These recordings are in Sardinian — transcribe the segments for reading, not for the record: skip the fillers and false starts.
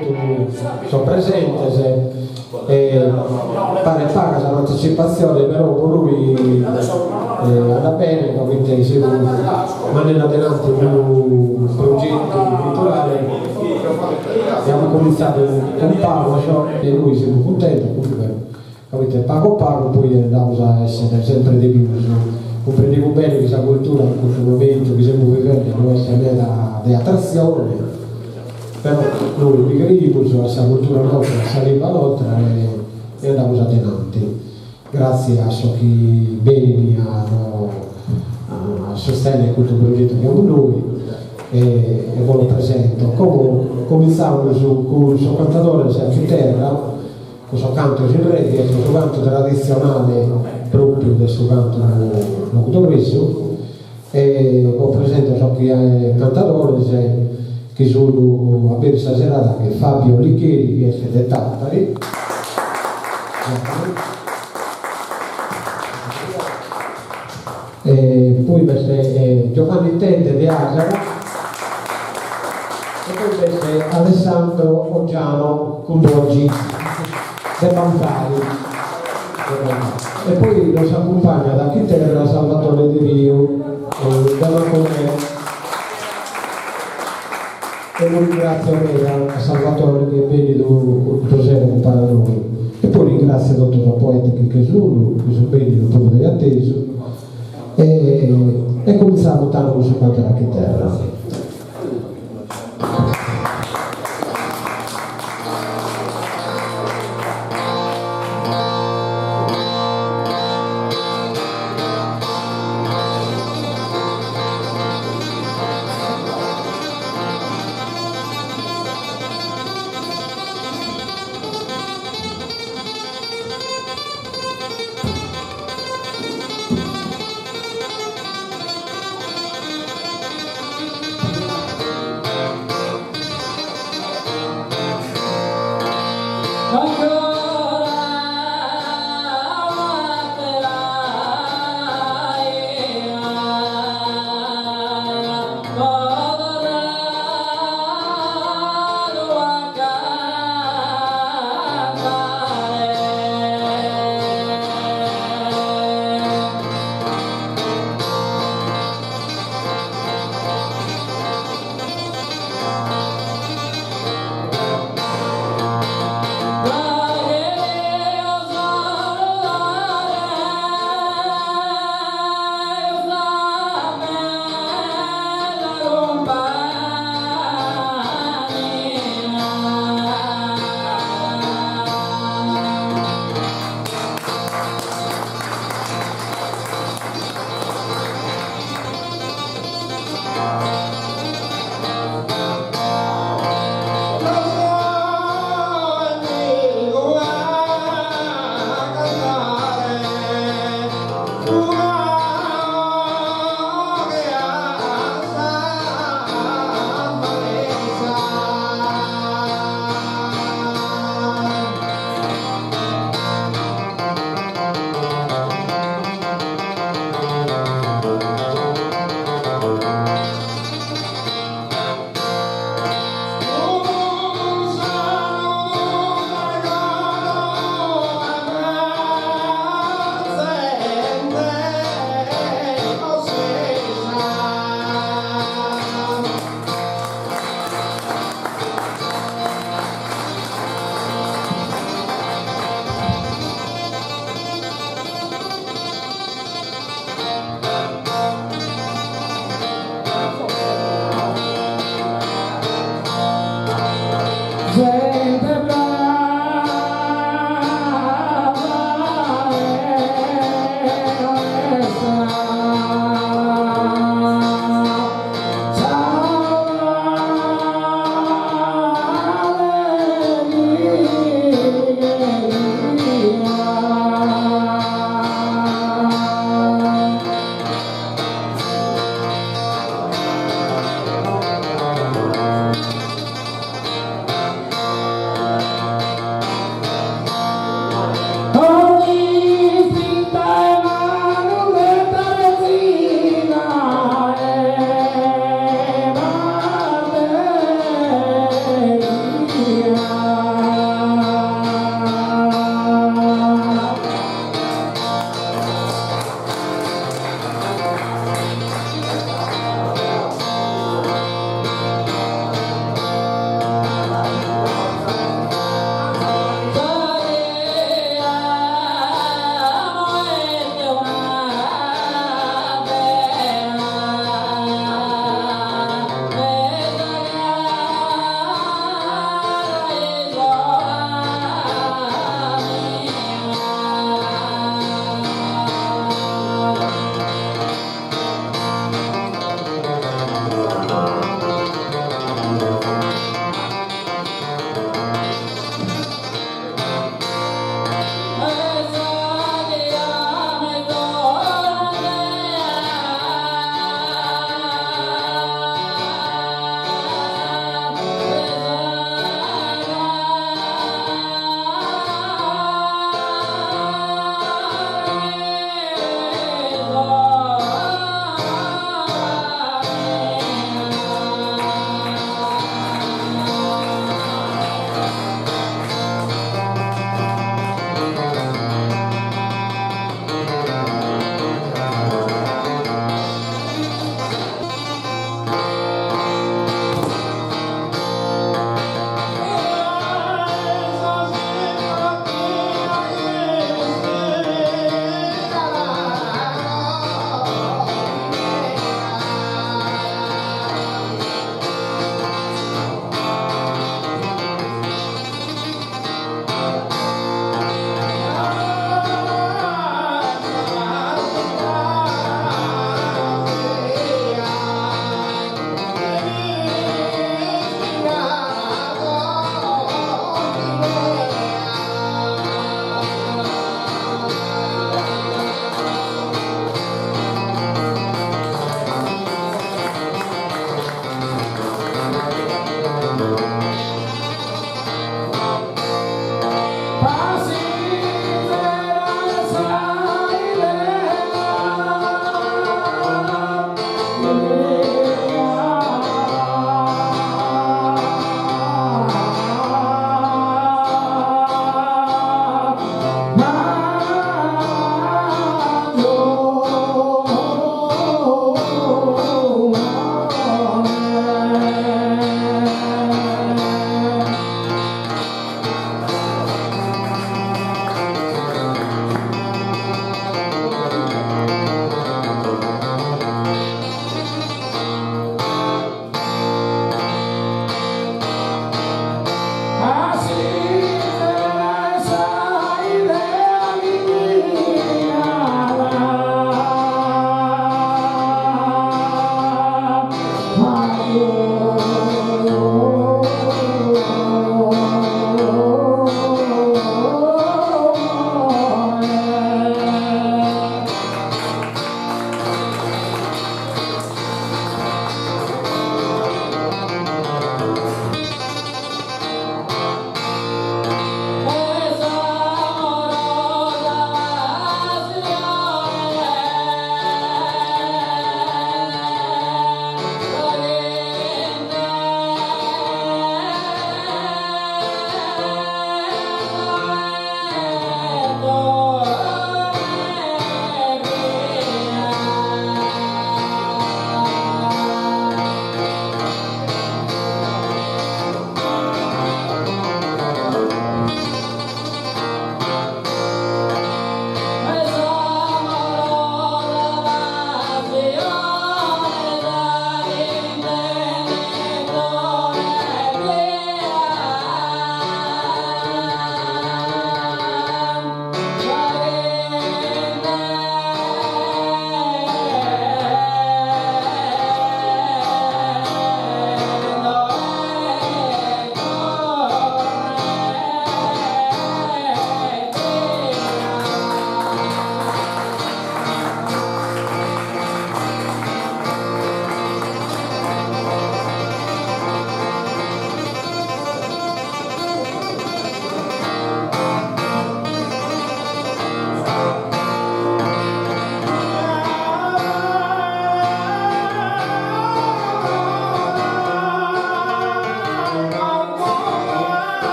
totu sos presentes e paret paga sa partecipatzione però po nois andat bene comente semus mandende adenanti unu progetu culturale e amus comintzadu cun pagos e nois semus cuntentos comunque Poite pagu pagu poi andamus a essere sempre de pius. Cumprendimus bene chi sa cultura in custu momentu chi semus vivende no est meda de atratzione, però nois bi creimus a sa cultura nostra, a sa limba nostra e andamus adenanti. Gratzie a sos chi benint a a sustennere custu progetu chi amus nois e bos lu presento. Como comintzamus cun sos cantadores a chiterra Cun sos cantos in reggae, cun su cantu traditzionale pròpiu de su cantu logudoresu e bos presento sos chi cantadores chi sun a aberri sa serada che Fabio Licheri chi est de Tàtari e poi b'est Giovanni Tedde de Àsara e poi b'est Alessandro Oggiano cun Bogi de Bancari e poi nos acumpagnat a chiterra Salvatore Deriu de Macumere e lu ringratzio meda a Salvatore chi est bennidu custu sero umpare a nois. E poi ringratzio totu sos poetes chi che sun, chi sun bennidos puru dae atesu e e comintzamus tando cun su cantu a chiterra.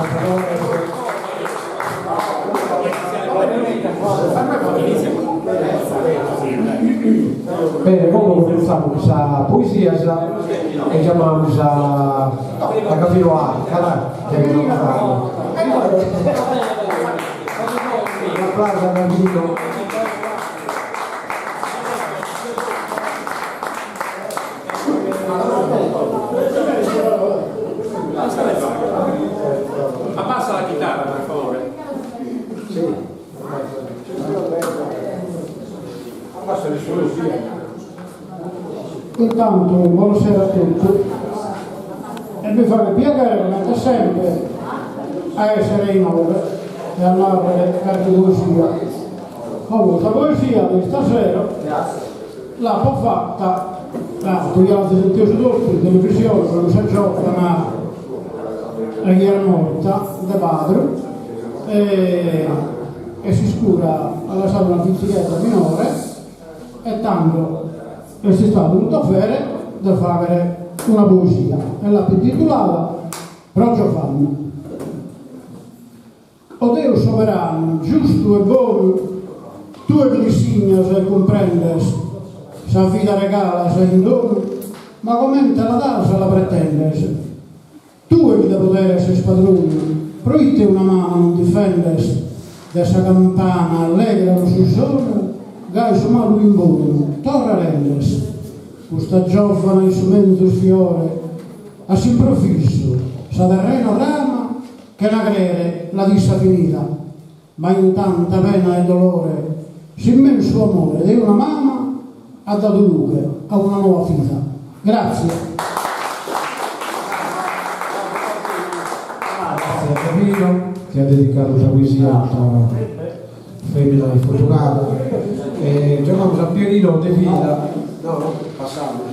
cantadores. Bene, como cumentzamus cun sas poesias e giamamus a a Gavino Arca, dai, Un'aplausu a Gavino. Abbassa la chitarra per favore. Intantu bonasera a totu e mi faghet piaghere comente sempre a essere inoghe e a narrere carchi poesia. Como sa poesia de istasero l'apo fata, tantu ja l'azis intesu totu in televisione pro cussa giovana chi est morta de padru e e s'iscura at lassadu una fizighedda minore e tando est istadu unu dovere de faghere una poesia e l'apo intitulada Pro Giovanna. O Deus soberanu, giustu e bonu, tue chi dissignas e cumprendes, sa vida regalas in donu, ma comente la das la pretendes. Tue chi de podere ses padronu, proite una mama non difendes? De sa campana allegra su sonu, gai su malu in bonu torra rendes. Custa giovana in su menzus fiore, a s'improvvisu sa terrena trama, chena crere l'at issa finida, ma in tanta pena e dolore s'immensu amore de una mama at dadu lughe a una noa vida. Grazie. Grazie a Gavino chi at dedicadu sa poesia a custa femina isfortunada. E giamamus a Pierino Devida, no no, passamus,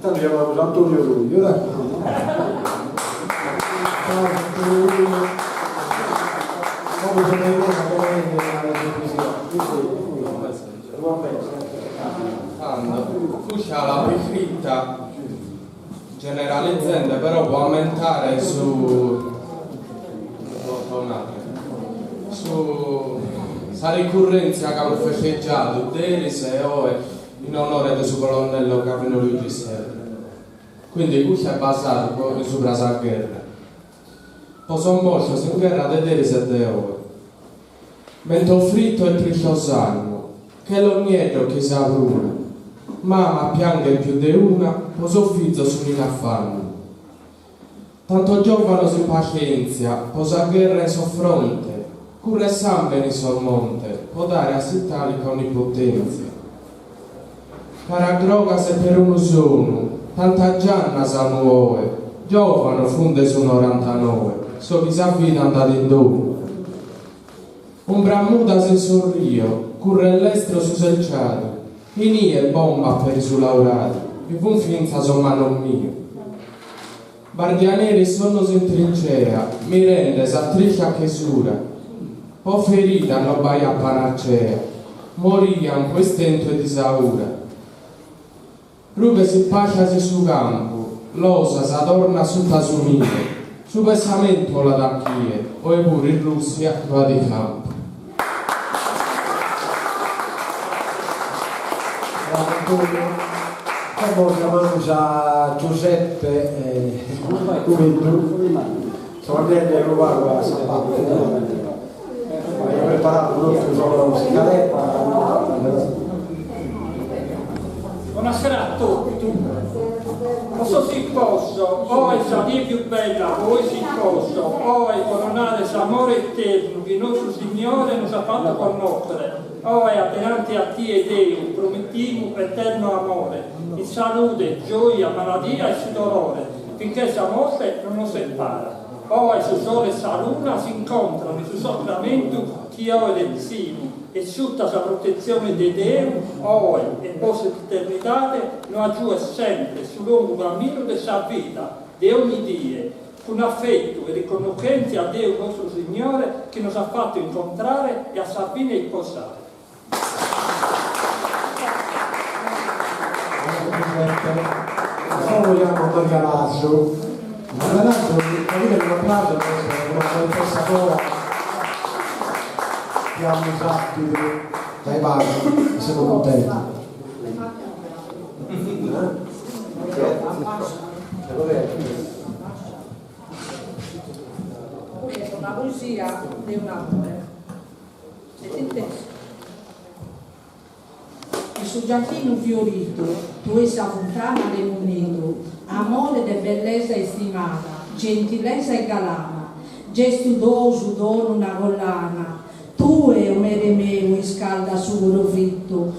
tando giamamus Antonio Ruiu, dai. Tando, custa l'apo iscrita generalizende però po ammentare su su sa ricurrèntzia chi amus festeggiadu deris e oe in onore de su colonnello Gavino Luigi Serra. Quindi custa est basada subra sa gherra. Po sos mortos in gherra de deris e de oe. Mento fritto e tristos annos, chelos nieddos che sa bruna, mama pianghet pius de una, po sos fizos sun in affannu. Tantos giovanos in pascenzia, po sa gherra in sos frontes, curret sambene in sos montes, po dare a s'italica onnipotenzia. Caras grogas e perunu sonu, tantas giannas unu 'oe, giovanos fun de su norantanoe, sos chi sa vida an dadu in donu. Umbras mudas in sos rios, curret lestru su selciadu, inie bombat peri su lauradu, bi fun fintzas sos mannos mios. Bardianeris sonnos in trincea, mirende sa triscia chesura. Po ferida no b'aiat panacea, morian po istentu e disaura. Rughes ispascias in su campu, losas adornat sutta su nie, su pessamentu 'olat a chie, oe puru in Russia no at iscampu. Bravo Antonio. Como giamamus a Giuseppe Cubeddu. So andende unu pagu a sa parte. Aia preparadu totu sa scaletta. Bonasera a totu. Po sos isposos, oe sa die pius bella po 'ois isposos, oe coronades s'amore eternu chi nostru Signore nos at fatu connoschere, oe addenanti a tie Deu promittimu eternu amore, in salude, gioia, maladia e su dolore, finché sa morte non nos separat. Oe su sole e sa luna s'incontran in su sacramentu chi oe retzimu e sutta sa protetzione de Deu, oe e po s'eternidade, nos agiuet sempre su longu caminu de sa vida, de ogni die, cun afetu e riconnoschèntzia a Deu nostru Signore chi nos at fatu incontrare e a sa fine isposare. Como giamo Maria Lasu. Peraltro, faghide unu applausu ca est una poetessa noa chi amus àpidu dae pagu e semus cuntentos. Est una poesia de un'amore. Sentite. In su giardinu fioridu, tue sa funtana de Munnidu, amore de bellesa istimada, gentilesa e galana, gestu tou su donu una collana, tue, o mere meu, iscalda su coro frittu,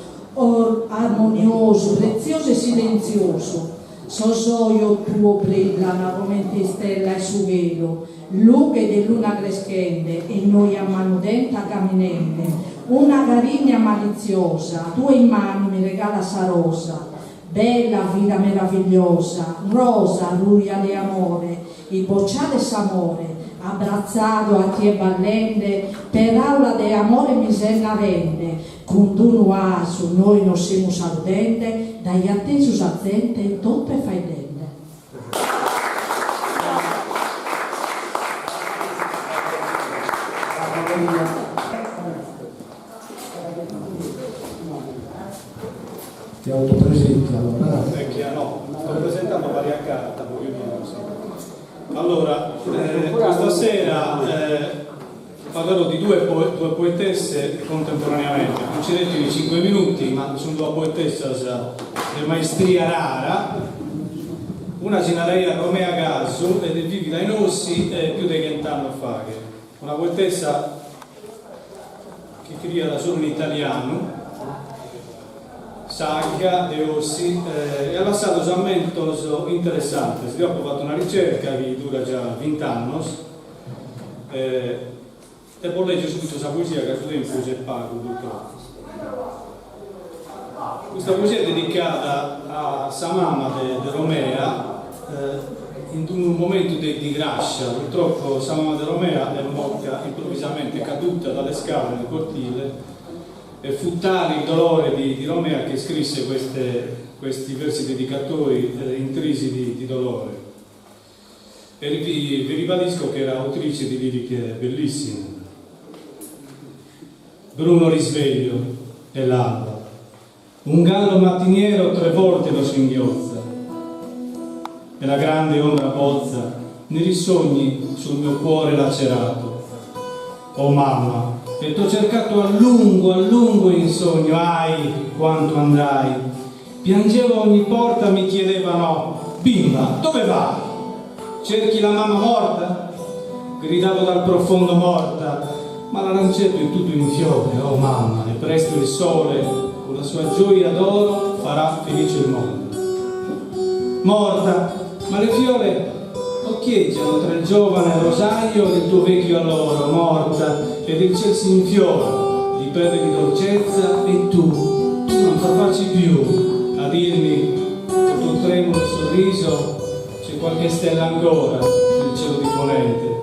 armoniosu, pretziosu e silentziosu, sos ojos tuos brillan comente istella 'e su chelu, Lughe de luna creschende e nois a manu tenta caminende, una carigna maliziosa, tue in manu mi regalas sa rosa. Bella vida meravigliosa, rosa ruja de amore, isbocciada est s'amore, abbratzadu a tie ballende, peraula de amore mi ses narende, cun d'unu 'asu nois nos semus saludende, dai atesu sa zente totu est faeddende. Ti autopresenti allora. Vecchia no, sto presentando Maria Carta, voglio dire così. Allora, eh, questa sera eh, parlerò di due, po due poetesse contemporaneamente. Concedetemi 5 minuti, ma sono due poetessas de maestria rara. Una si naraiat Romea Casu ed è vivida in Ossi eh, più de chent'annos faghet. Una poetessa chi iscriiat solu in italianu, Sarda de Ossi, eh, e at lassadu ammentos interessantes. Deo apo fattu una ricerca chi dura già vint'annos, Eh, e bos lègio subitu sa poesia ca su tempus est pagu purtroppo. Custa poesia est dedicada a sa mama de, de Romea eh, in unu momentu de digrascia. Purtroppo sa mama de Romea est morta improvvisamente, caduta dalle scale nel cortile e fu tale il dolore di, di Romea che scrisse queste, questi versi dedicatori eh, intrisi di, di dolore. E vi, vi ribadisco che era autrice di liriche bellissime. Bruno risveglio è l'alba. Un gallo mattiniero tre volte lo singhiozza e la grande ombra bozza neri sogni sul mio cuore lacerato. Oh mamma, e t'ho cercato a lungo, a lungo in sogno, ahi, quanto andai. Piangevo a ogni porta, mi chiedevano, bimba, dove vai? Cerchi la mamma morta? Gridavo dal profondo morta, ma l'aranceto è tutto in fiore, oh mamma, e presto il sole, con la sua gioia d'oro, farà felice il mondo. Morta, ma le fiore occhieggiano tra il giovane rosaio e il tuo vecchio alloro, morta, ed il ciel si infiora di perle di dolcezza e tu, tu non t'affacci più a dirmi col tuo tremulo sorriso c'è qualche stella ancora nel cielo di ponente.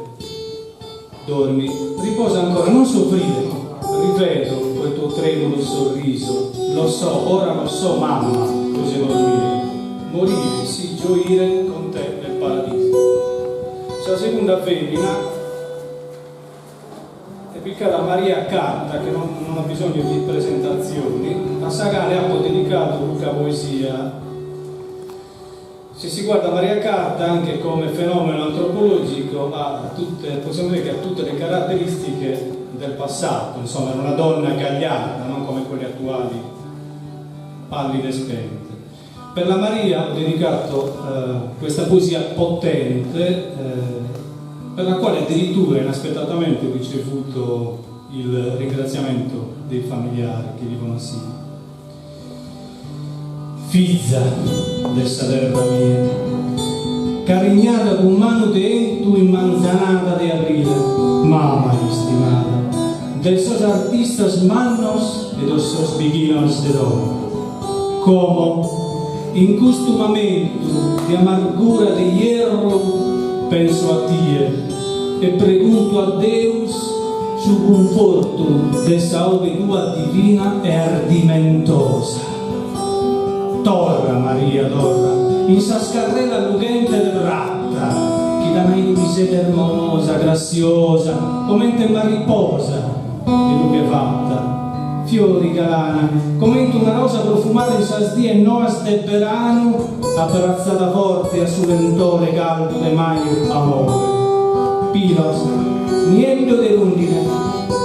Dormi, riposa ancora, non soffrire, rivedo quel tuo tremulo sorriso, lo so, ora lo so, mamma, cos'è dormire, morire, sì, gioire con te nel paradiso. Sa segunda femmina est picada Maria Carta, che non, non ha bisogno di presentazioni, a sa cale apo dedicadu una poesia. Se si guarda Maria Carta anche come fenomeno antropologico, ha tutte, possiamo dire che ha tutte le caratteristiche del passato, insomma era una donna gagliarda, non come quelle attuali, pallide e spente. Per la Maria ho dedicato eh, questa poesia potente, eh, per la quale addirittura inaspettatamente ho ricevuto il ringraziamento dei familiari che vivono assieme. Fiza de sa terra mia, carignada cun manu de 'entu in manzanada de abrile, mama istimada de sos artistas mannos e de sos bighinos de domo. Como, in custu mamentu de amargura de ierru, penso a tie e pregunto a Deus su cunfortu de sa 'oghe tua divina e ardimentosa. Torra, Maria, torra, in sas carrelas lughentes de prata. pisedda ermosa, grassiosa, comente mariposa de lughe fatta, fiori galana, comente una rosa profumada in sas dies noas de beranu, abbratzada forte a su lentore caldu de maju amore. Pilos nieddos de rundine,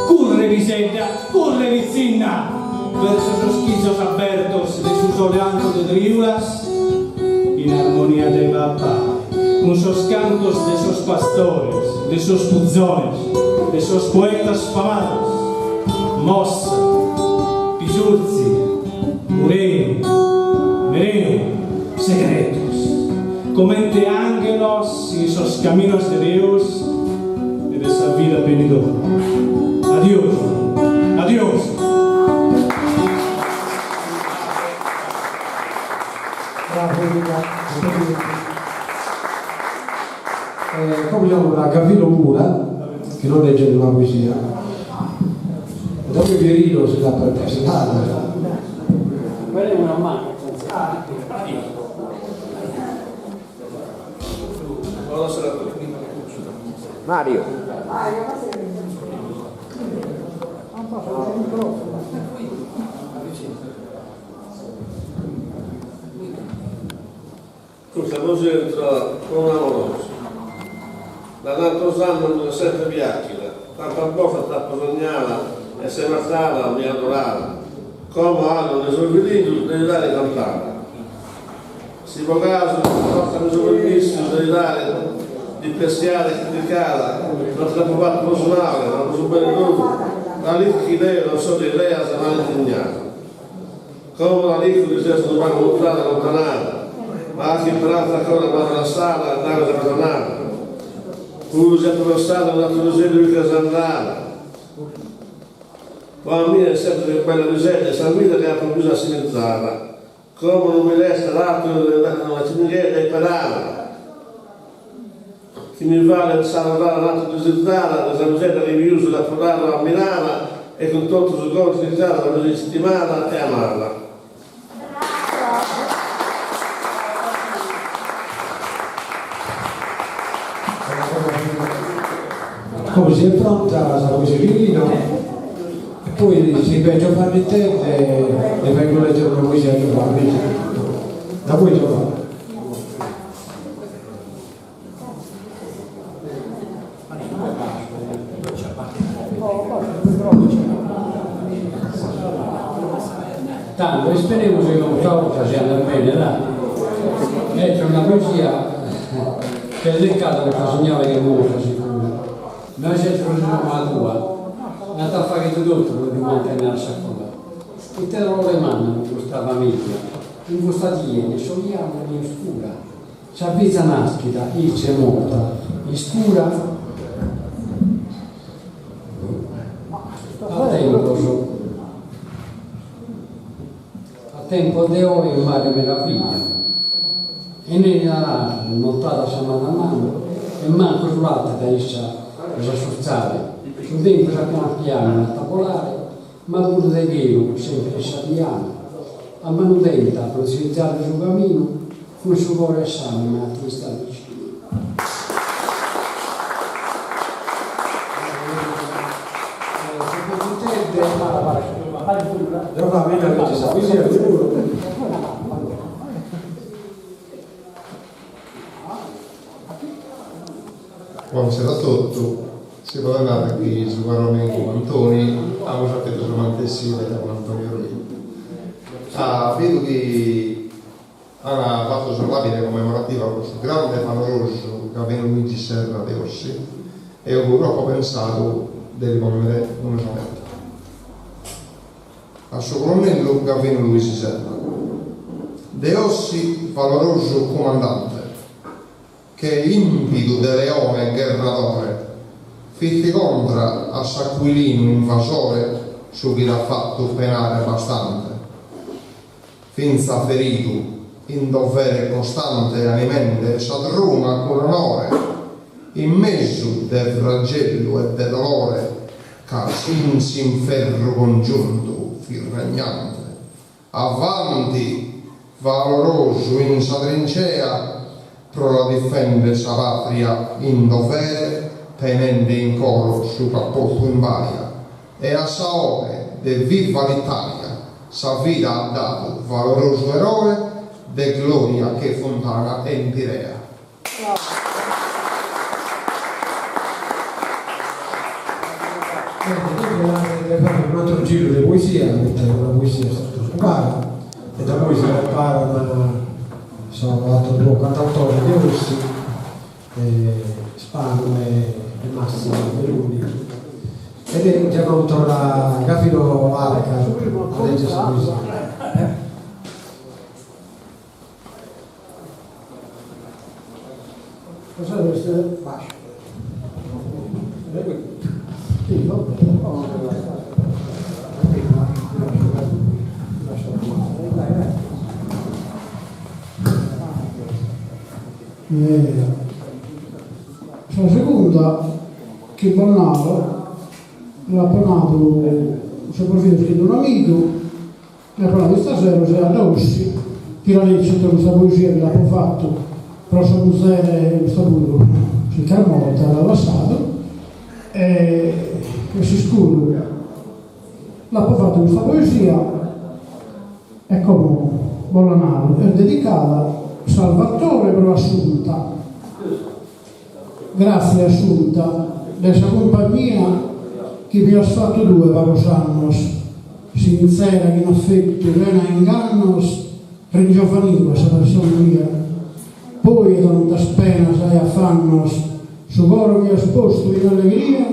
curre pisedda, curre pitzinna, verso sos chizos abertos de su sole altu de triulas, in armonia de babbai, cun sos cantos de sos pastores, de sos puzones, de sos poetas famados, Mossa, Pisurzi, Murenu, Mereu, segretos, comente anghelos in sos caminos de Deus e de sa vida benidora. Adiosu, adiosu. Cominciamo da Gavino Mura, che non legge una poesia. E dopo Pierino si dà per te, si dà. Quella è una mano. Buonasera a tutti. Mario. Custa poesia intitolat Pro un'amorosa. Da tantos annos mi est sempre piàchida, tantas bortas t'apo sognada e ses istada mia adorada, como 'ando nde so finidu de ti dare incantada. Si pro casu toccami su permissu de ti dare dippressiada e criticada, non ti l'apo fattu pro su male, ma pro su bene tou, ca l'isco chi deo non so de ideas male inzignada. Como la l'isco ti ses unu pagu mudada e allontanada, ma calchi isperanza ancora m'as lassada dae sa perdonada. Puru si apo pensadu a un'ateru piseddu chi cheres andada. Po a mie est sempre pius bella pisedda 'e sa vida chi apo pius assimizada. Como non mi restat ateru de dare una cimighedda 'e perada chi mi faghet sa torrada tantu disizada de sa pisedda chi pius l'apo dadu ammirada e cun totu su coro disizada la pius istimada e amada. Como si è pronta sa poesia 'e Pierino e poi si v'è Giovanni Tedde e vengo a leggere una poesia a Giovanni. Da voi Giovanni. Tando isperemus chi custa 'orta si andat bene, dai. Est una poesia chi est dedicada a custa signora chi est morta, sicuru. No est pro sa mama tua, nd'at a fagher de totu pro ddu mantenner a sa cua. Ite dolore mannu pro custa familia, in custa die ne soliana ne oscura. Sa fiza naschida itze morta iscura a tempos a tempos de oe in mare meraviglia e ne at notadu sa manu a manu e mancu su latte dae issa pro s'assurzare su tempus a pianu a pianu at a bolare ma puru de chelu sempre in sa diana a manu tenta pro disizare su caminu Cun su coro e s'anima ti istat vicinu. Bonasera a totu, si podet narrer chi su caru amigu Antoni amus apidu sa mantessi idea cun Antonio Rui. At bidu chi Ana fatu sa lapide commemorativa pro su grande valorosu Gavino Luigi Serra de Ossi, eo puru apo pensadu de li ponnere unu soneto. A su colonnellu Gavino Luisi Serra. De Ossi valorosu cumandante, che impidu de leone gherradore, fit contra a s'aquilinu invasore su chi l'at fatu penare bastante. Finza feridu, in dovere costante animende sa truma cun onore, in mesu de fragellu e de dolore ca in s'inferru congiuntu fit regnante. Avanti, valorosu in sa trincea. Pro la difender sa patria in dovere tenende in coro su ch'at postu in balia e a sa 'oghe de viva l'Italia sa vida at dadu valorosu eroe de gloria che funtana empirea. Bene, de fagher un'ateru giru de poesia, poita una poesia est tropu pagu, e da poi si preparan sos ateros duos cantautores de Ossi, Spanu e Massimo Meloni. E deu giamamu torra Gavino Arca a leggi sa poesia. Sa segunda chi bos naro l'apo nadu so porfidu chin d'un'amigu L'apo nadu istasero si a Ossi ti la recito custa poesia chi l'apo fatu pro sa muzere custa puru si ch'est morta l'at lassadu e s'iscuru l'apo fatu custa poesia e como bos la naro est dedicada Salvatore pro Assunta Gratzie Assunta de sa cumpagnia chi mi as fatu tue pagos annos, sintzera chin afetu chena ingannos ringiovanidu as sa persone mia. Poi 'e tantas penas e afannos su coro mi as postu in allegria,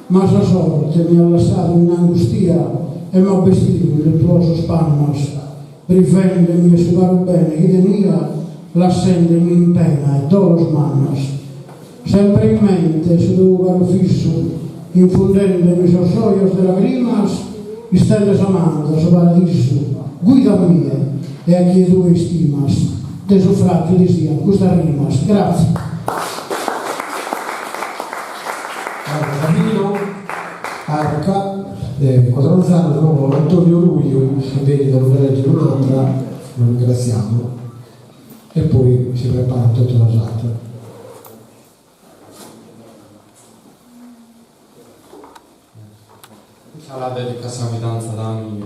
ma sa sorte mi at lassadu in angustia e m'at bestidu in luttuosos pannos. Brivendemi 'e su caru bene chi tenia, lassendemi in pena e dolos mannos. Sempre in mente su tou caru visu, infundendemi sos ojos de lagrimas, istende sa manu da su paradisu, guida a mie e a chie tue istimas, de sufragiu ti sian custas rimas. Grazie. Gavino Arca de Codronzanu, como Antonio Ruiu chi benit a nos leggere un'atra, lo ringraziamo, e poi si preparat totu sos ateros. Custa la dedico a sa fidanzada mia,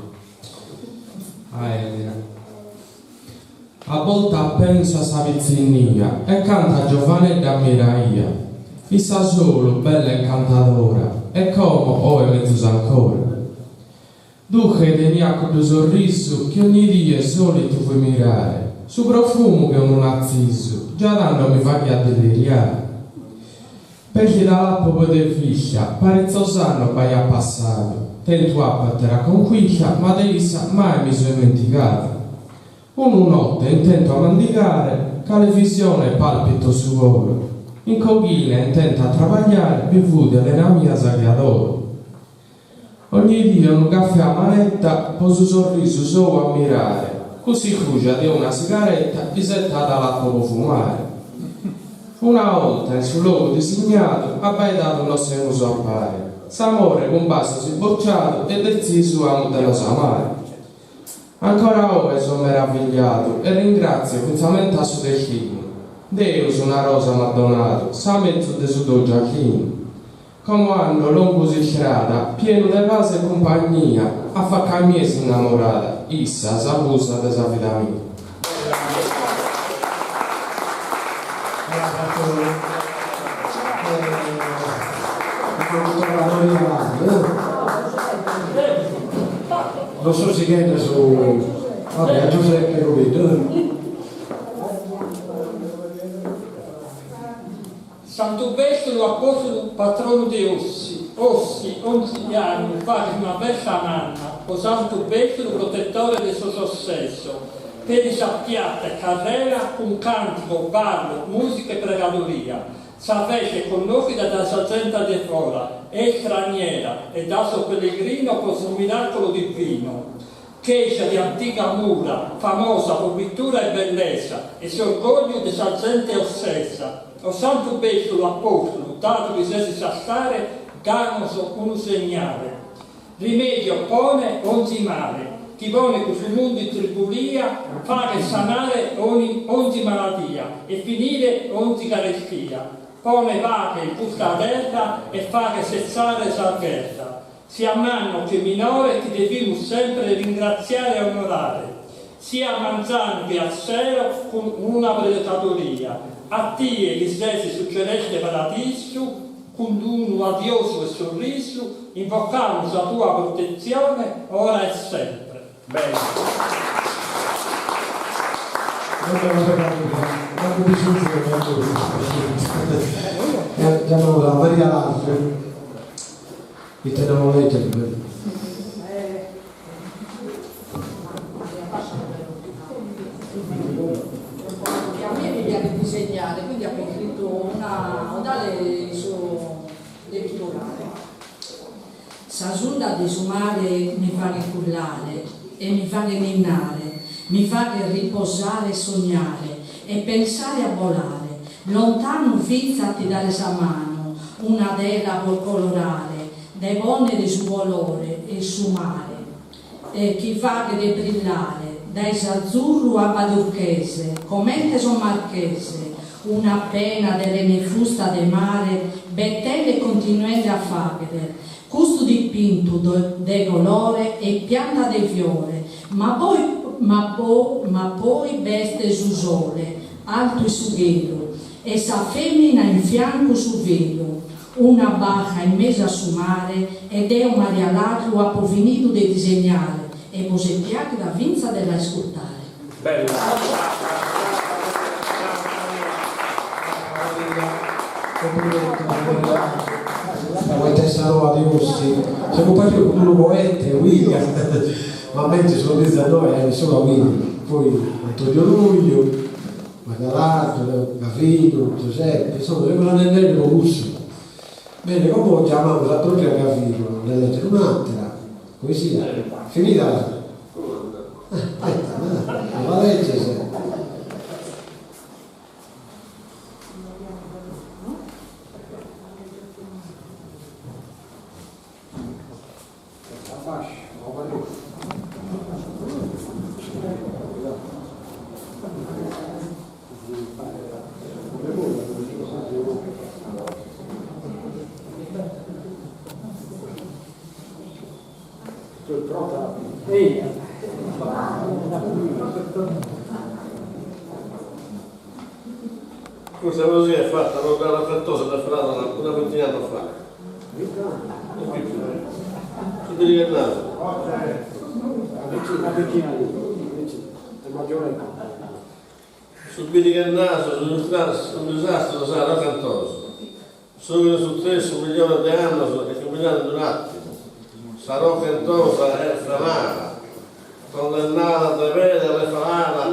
a Elena. A boltas penso a sa pitzinnia e cantu a giovanedda ammiraia, issa solu bella e incantadora e como oe mezus ancora. Duche teniat cuddu sorrisu chi ogni die solitu fui mirare, su profumu che unu natzisu già tando mi faghiat dilliriare. Perdida l'apo poi de vista, paritzos annos b'aiat passadu, tentu apo atera conquista ma de issa mai mi so ismentigadu. Unu notte intentu a mandigare, cale visione palpito su coro, in coghina intenta a trabagliare bi fut Elena mia sa chi adoro. Ogni die unu caffè a manetta po su sorrisu sou ammirare, cun s'iscuja de una sigaretta isettada l'apo po fumare. Una 'olta in su logu disignadu abbaidadu nos semus a pare, s'amore cun basos imbocciadu e detzisu amus de nos amare. Ancora oe so meravigliadu e ringratzio fintzamenta su destinu, Deus una rosa m'at donadu, sa mezus de su tou giardinu. Como ando longu s'istrada, pienu de pase e cumpagnia, a facca a mie s'innamorada, issa sa musa de sa vida mia. Non so sighende su... Vabbè, a Giuseppe Cubeddu. Santu Bèstulu apòstulu patronu de Ossi, Ossi onzi annu faghet una festa manna po Santu Bèstulu protetore de sos ossesos, peri sa piata e carrera cun càntigos, ballos, mùsica e pregadoria. Sa festa est connòschida dae sa zente de fora e istraniera e dae sos pellegrinos pro su miràculu divinu. Cheja de antiga mura, famosa pro pittura e bellesa, e s'orgogliu de sa zente ossesa. O Santu Bèstulu apòstulu, dadu chi ses in s'altare, danos unu segnale. Rimediu pone onzi male. chi ponet custu mundu in tribulia, faghet sanare onzi maladia e finire onzi carestia. Pone paghe in custa terra e faghe sessare sa gherra. Sia mannu che minore ti devimus sempre ringratziare e onorare, sia a manzanu che a sero cun una pregadoria, a tie chi ses in su celeste paradisu, cun d'unu adiosu e sorrisu invocamus sa tua protetzione ora e sempre. Bene. Giamamus a Maria Lasri. Ite nos leges? A mie mi piaghet disegnare, quindi apo iscritu una odale su de pitturare. Sas undas de su mare mi faghen cullare e mi faghen ninnare, mi faghen riposare e sognare e pensare a bolare, lontanu finza a ti dare sa manu, una tela pro colorare, de ponnere su colore 'e su mare chi faghet brillare dae s'azzurru abba turchese comente so marchese una pena de rena infusta de mare bettende e continuende a faghere custu dipintu de colore e pianta de fiore ma poi ma poi ma poi b'est su sole altu in su chelu e sa femina in fiancu su velu Una barca in mesu a su mare e deo Maria Ladru apo finidu de disegnare e bos est piàchida fintzas de la iscurtare. Sa poetessa noa de Ossi, semus partidos cun unu poete, William, ma menzus non ditzat no est solu a William, poi Antonio Ruiu, Maria Ladru, Gavinu, Giuseppe, insomma semus andende po cussu. Bene, como giamamus a propriu a Gavinu a nde leggere un'atera poesia. Finida l'as? Eh, la legges? Custa poesia est fata pro dare afetosa de frada una bintina annos faghet. Su birighennadu. Su birighennadu su disastru de sa Roca 'Entosa. Su chi est sutzessu miliones de annos e cumbinadu in un'àtimu. Sa Roca 'Entosa est framada, tonnellada de pedra est falada,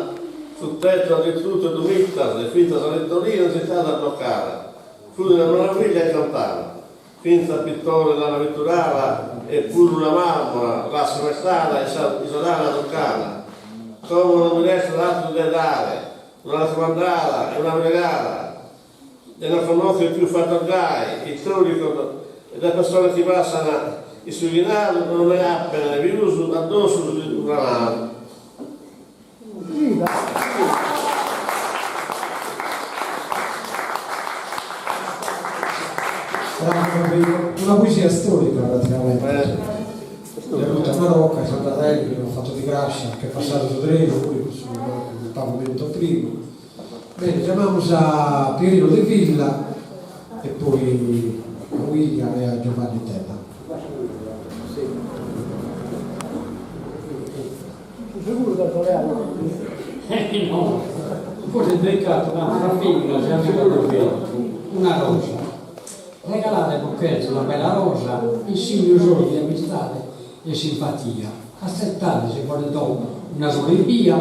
su tettu at distruttu e domittas e fintzas sa littorina est istada bloccada. Fut una meraviglia incantada. Fintzas pittores l'ana pitturada e puru una marmora l'at sementada e sa lana toccada. Como non mi restat atteru de dare una raccomandada e una pregada de non connoscher pius fattos gai istoricos e de pessones chi passan in su 'ighinadu non nde appen pius addossu su franadu. Una poesia storica praticamente. Est ruta una rocca in Santa Terra, unu fattu di grascia, ch'est passadu su trenu, poi cussu pagu minutos prima. Bene, giamamus a Pierino De Villa e poi a William e a Giovanni Tella. Eh no, forse è dedicato un'altra femmina, si amica del vento, una rosa. Regalade bos cherzo una bella rosa, in signu solu de amistade e simpatia. Atzettade si bos nde do una sola ebbia,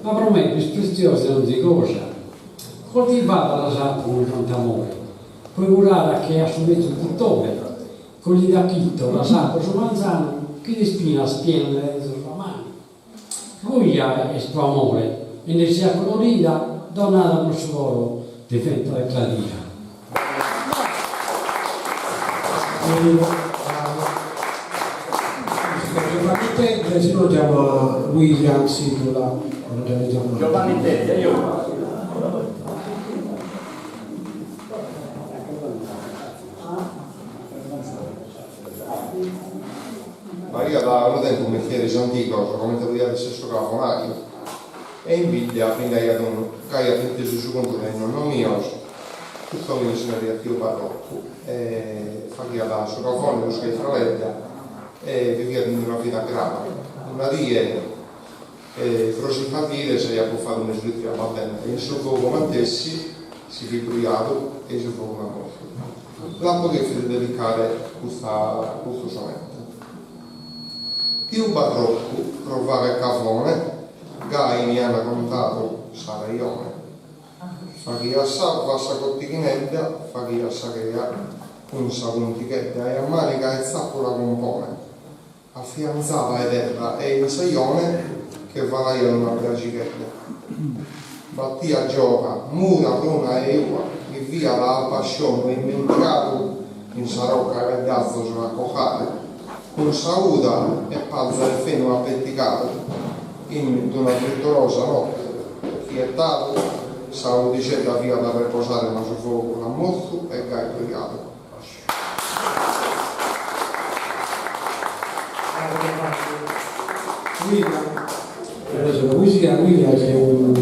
ma pro me pius pretziosa de onzi cosa. Coltivada las apo cun tantu amore, poi curada che a su mezus duttore, Coglida chito las apo su manzanu chi de ispinas piena nde tenzo sa manu. Ruja est pro amore e nde siat colorida, donada pro su coro diventat clarida. Giovanni Tedde, si no andiamo a William Sidula. Giovanni Tedde, io. Faghiat unu tempus mestieris antigos, comente podiat esser su cavonaju, e in bidda bi nd'aiat unu ca aiat intesu su contu dae nonnos mios, custu omine si naraiat tiu Barroccu e faghiat su cavone cun sa istroledda e viviat in una vida grava. Una die pro si faddire s'aiat bufadu mesu litru 'e abbardente e in su fogu mantessi si fit brujadu e i su fogu l'at mortu. L'apo cherfidu dedicare custa custu sonete. Tiu Barroccu pro fagher cavone gai mi an contadu sa rejone. Faghiat s'abba a sa cottighinedda, faghiat sa chea cun sa puntighedda e a maniga 'e zappula cun pone. Afianzada 'e terra e in sejone che falaiat una braxighedda. Battiat gioga, mura, pruna e ua, viviat a abbascionu e immentigadu in sa rocca 'e peddazos a cojare, cun sa 'uda e paza 'e fenu appetigadu, in d'una frittorosa notte, chi 'ettadu, sa 'udixedda fiat a reposare ma su fogu l'at mortu e gai brujadu. Adesso la poesia, William è un,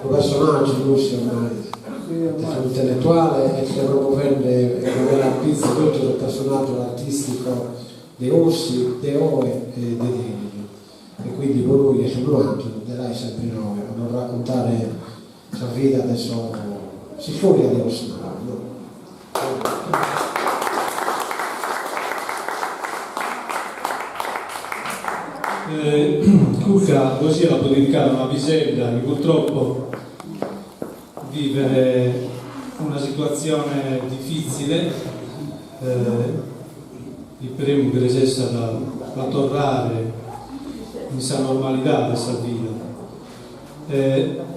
un personaggio in Russia ormai, è un intellettuale e sta promuovendo e promuovendo a pizzo tutto il personaggio artistico de Ossi, de oe e de deris. E quindi pro lui est unu angelo, de l'ai sempre inoghe a nos raccontare Sa vida de so s'istòria de Ossi no? Custa poesia l'apo dedicada a una pisedda chi purtroppo vivet una situatzione difitzile, isperemus chi resessat a torrare in sa normalidade de sa vida.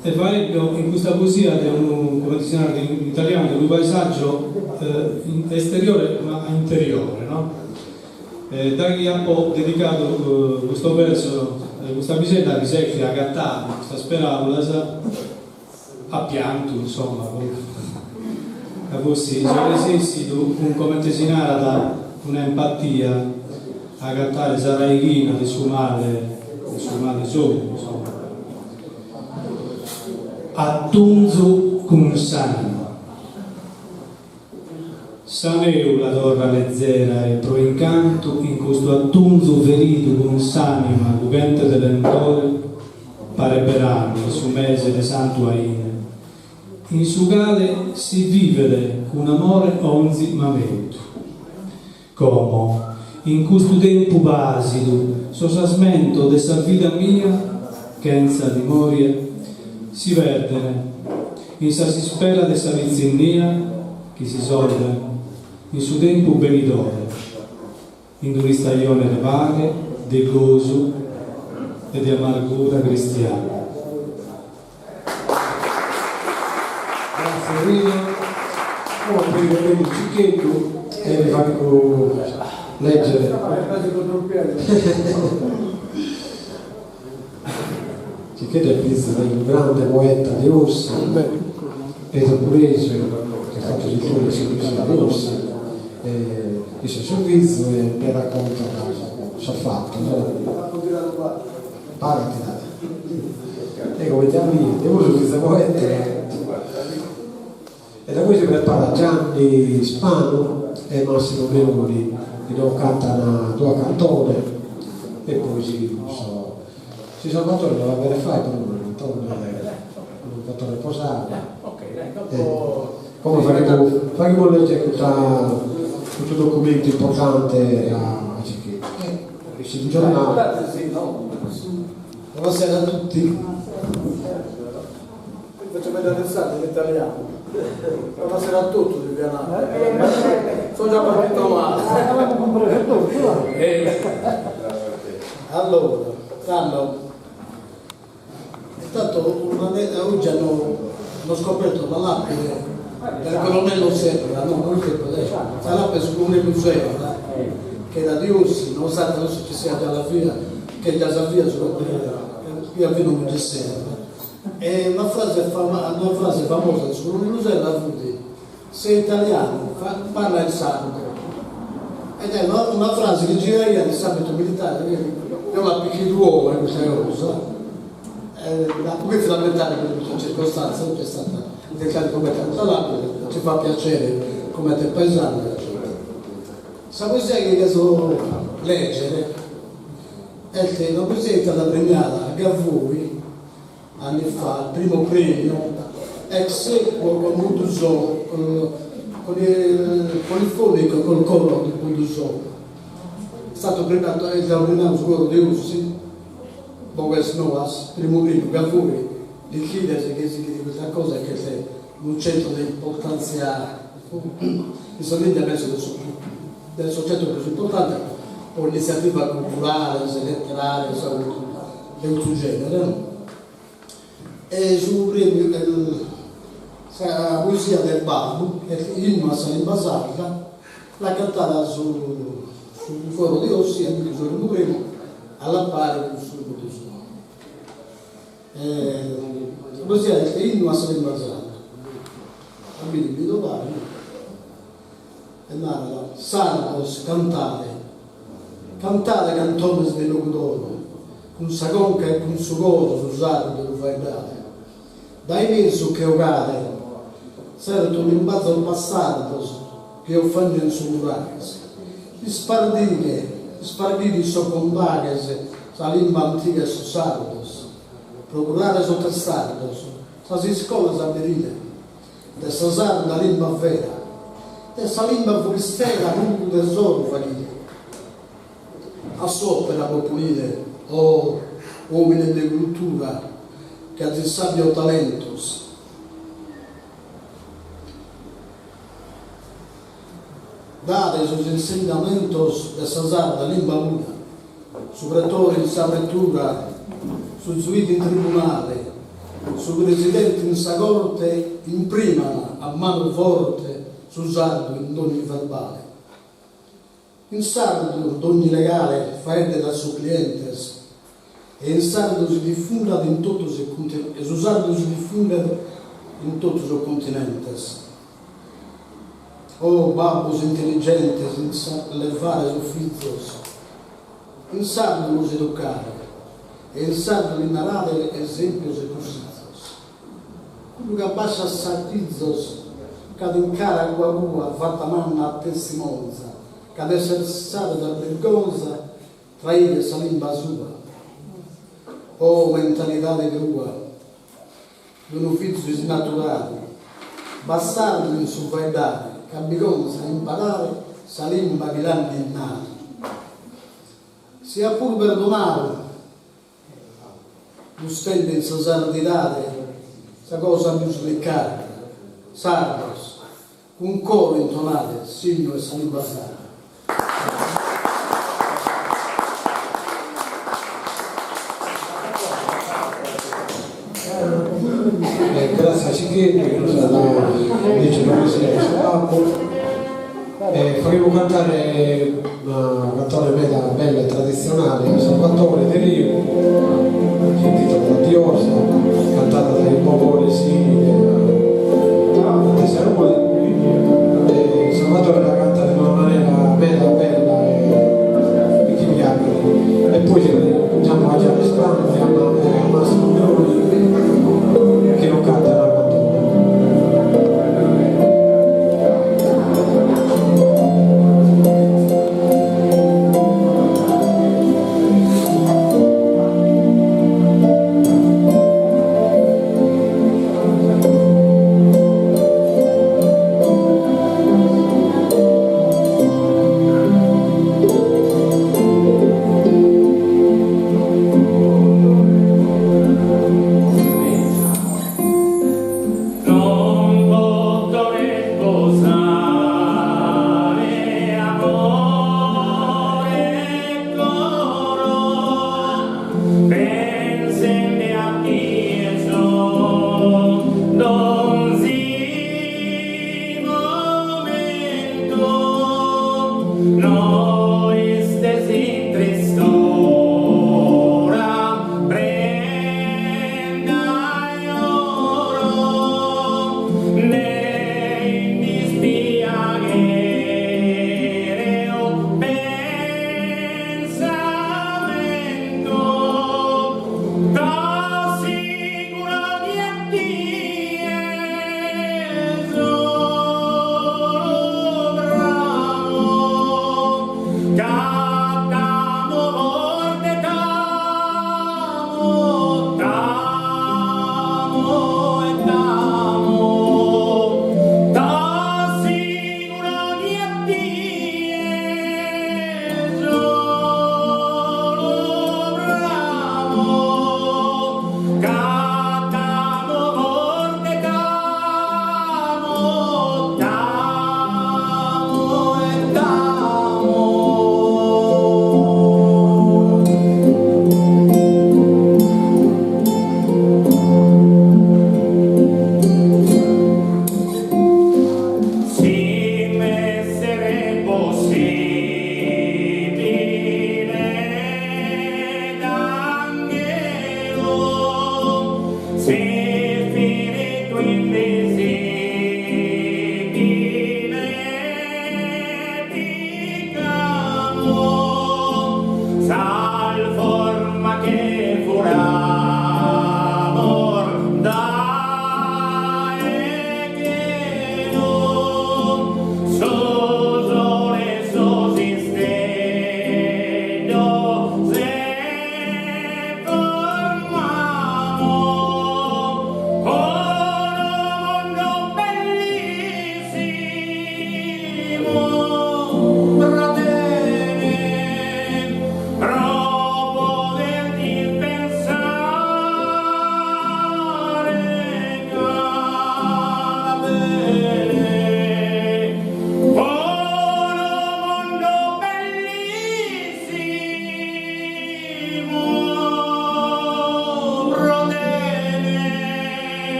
E faeddo in custa poesia de unu, comente si narat in italianu, de unu paesaggio esteriore ma interiore, no? Daghi apo dedicadu custos versos a custa pisedda chi s'est agatadu custas peraulas, at piantu, insomma, ca forsis so resessidu cun, comente si narat, un'empatia a agatare sa raighina de su male, de su male sou, insomma. Atunzu cun s'anima. Sa neula torra lezera e pro incantu in custu atunzu feridu cun s'anima lughente de lentore paret beranu in su mese de Santu 'Aine in su cale si vivet cun amore onzi mamentu. Como, in custu tempu pàsidu, sos asmentos de sa vida mia, chentza timòria, si perden in sas isperas de sa pitzinnia chi si sorben in su tempus benidore, in un'istajone de paghe, de gosu e de amargura cristiana. Grazie Rino. Como pediu beni Ciccheddu e li faghimus leggere. Ciccheddu est fizu de unu grande poeta de Ossi, Pedru Puresu, chi at fatu s'istoria de sa poesia de Ossi, e issu est su fizu e nde raccontat sos fatos. Pagat E comente a mie, deo puru so fizu 'e poeta. E da poi si preparat Gianni Spanu e Massimo Meloni chi nos cantan dua cantone e poi sighimus. Si Salvatore no la cheret fai però una cantone, unu fatto reposare. Como faghimus faghimus leggere custa custu documentu importante a Ciccheddu. Essit in giornale. Buonasera a tutti. Faccio vedere il sardo in italiano. Buonasera a tutti, Viviana. Sono già partito male. Allora, Carlo, intanto oggi hanno, hanno scoperto la lapide del colonnello Serra, no, non ricordo adesso, la lapide sul colonnello Serra, che che era di Ossi, nonostante adesso ci sia già la via, che già sa via su Gavino Mugisserra. E una frase, fama, una frase famosa del suo colonnello Serra fu di sei italiano, fa, parla il sardo. Ed è una, una frase che giraia in ambito militare, io la picchi d'uomo in questa cosa, eh, è fondamentale per questa circostanza, c'è stata indicata come tanta ci fa piacere come te paesano. Sa poesia che devo leggere è che la poesia è stata premiata a Gavoi anni fa, il primo premio, ex aequo con Buddusò, con, con il polifonico, col coro di Buddusò. È stato premiato, è stato premiato su coro di Ossi, Boghes Noas, primo premio Gavoi, di chiedere che si chiede questa cosa che è un centro di importanza in Sardegna penso del, del soggetto più importante o iniziativa culturale, letteraria, del suo genere. No? E su premio la poesia del Babbo, l'inno a sa limba sarda, l'ha cantata su, sul coro di Ossi, e quindi sul primo premio, alla pari con sul suo. Eh, la poesia è l'inno a sa limba sarda. Quindi mi do pari. E narra, Sardos cantade, cantade cantones de Logudoro, cun sa conca e cun su coro su sardu lu faeddade. Dae mesu che 'ogade, zertu limbazos bastardos chi offenden sos nuraghes. Isparghide, isparghide sos condaghes, sa limba antiga 'e sos sardos. Procurade sos testardos, sas iscolas aberide, de sa sarda limba vera, de sa limba furistera unu tesoro faghide. A s'opera bos ponide, oh omines de cultura, chi azis sabios talentos. Dade sos insegnamentos de sa sarda limba pura, su pretore in sa pretura, su zuighe in tribunale, su presidente in sa corte impriman a manu forte su sardu in dogni verbale. In sardu dogni legale faeddet a sos clientes e in sardu si difundat in totu e su sardu si difundet in totu sos continentes. Oh babbos intelligentes in s'allevare sos fizos, in sardu los educade e in sardu lis narade esempios e cussizos. Cuddu chi abbasciat sartizos ch'at in cara cua cua fatta manna a testimonza ca d'esser sardu at birgonza traighet sa limba sua. Oh mentalidade crua d'unu fizu isnaturadu, bastardu in su faeddare ch'at bigonza a imparare sa limba chi l'an ninnadu. Siat puru perdonadu mustende in sa sardidade sa cosa pius liccarda, sardos, cun coro intonade s'innu 'e sa limba sarda. Eh, grazie a Sicheri che nos at legidu una poesia de su babbu. Eh, faghimus cantare una cantone meda bella e traditzionale a Salvatore Deriu, si intitolat Diosa, cantada dae Bobore Sini de Sarule. E Salvatore la cantat in una manera meda bella e chi piaghet. E poi andiamo a Gianni Spranzi, a Massimo Bruni, chi nos cantat una cantone.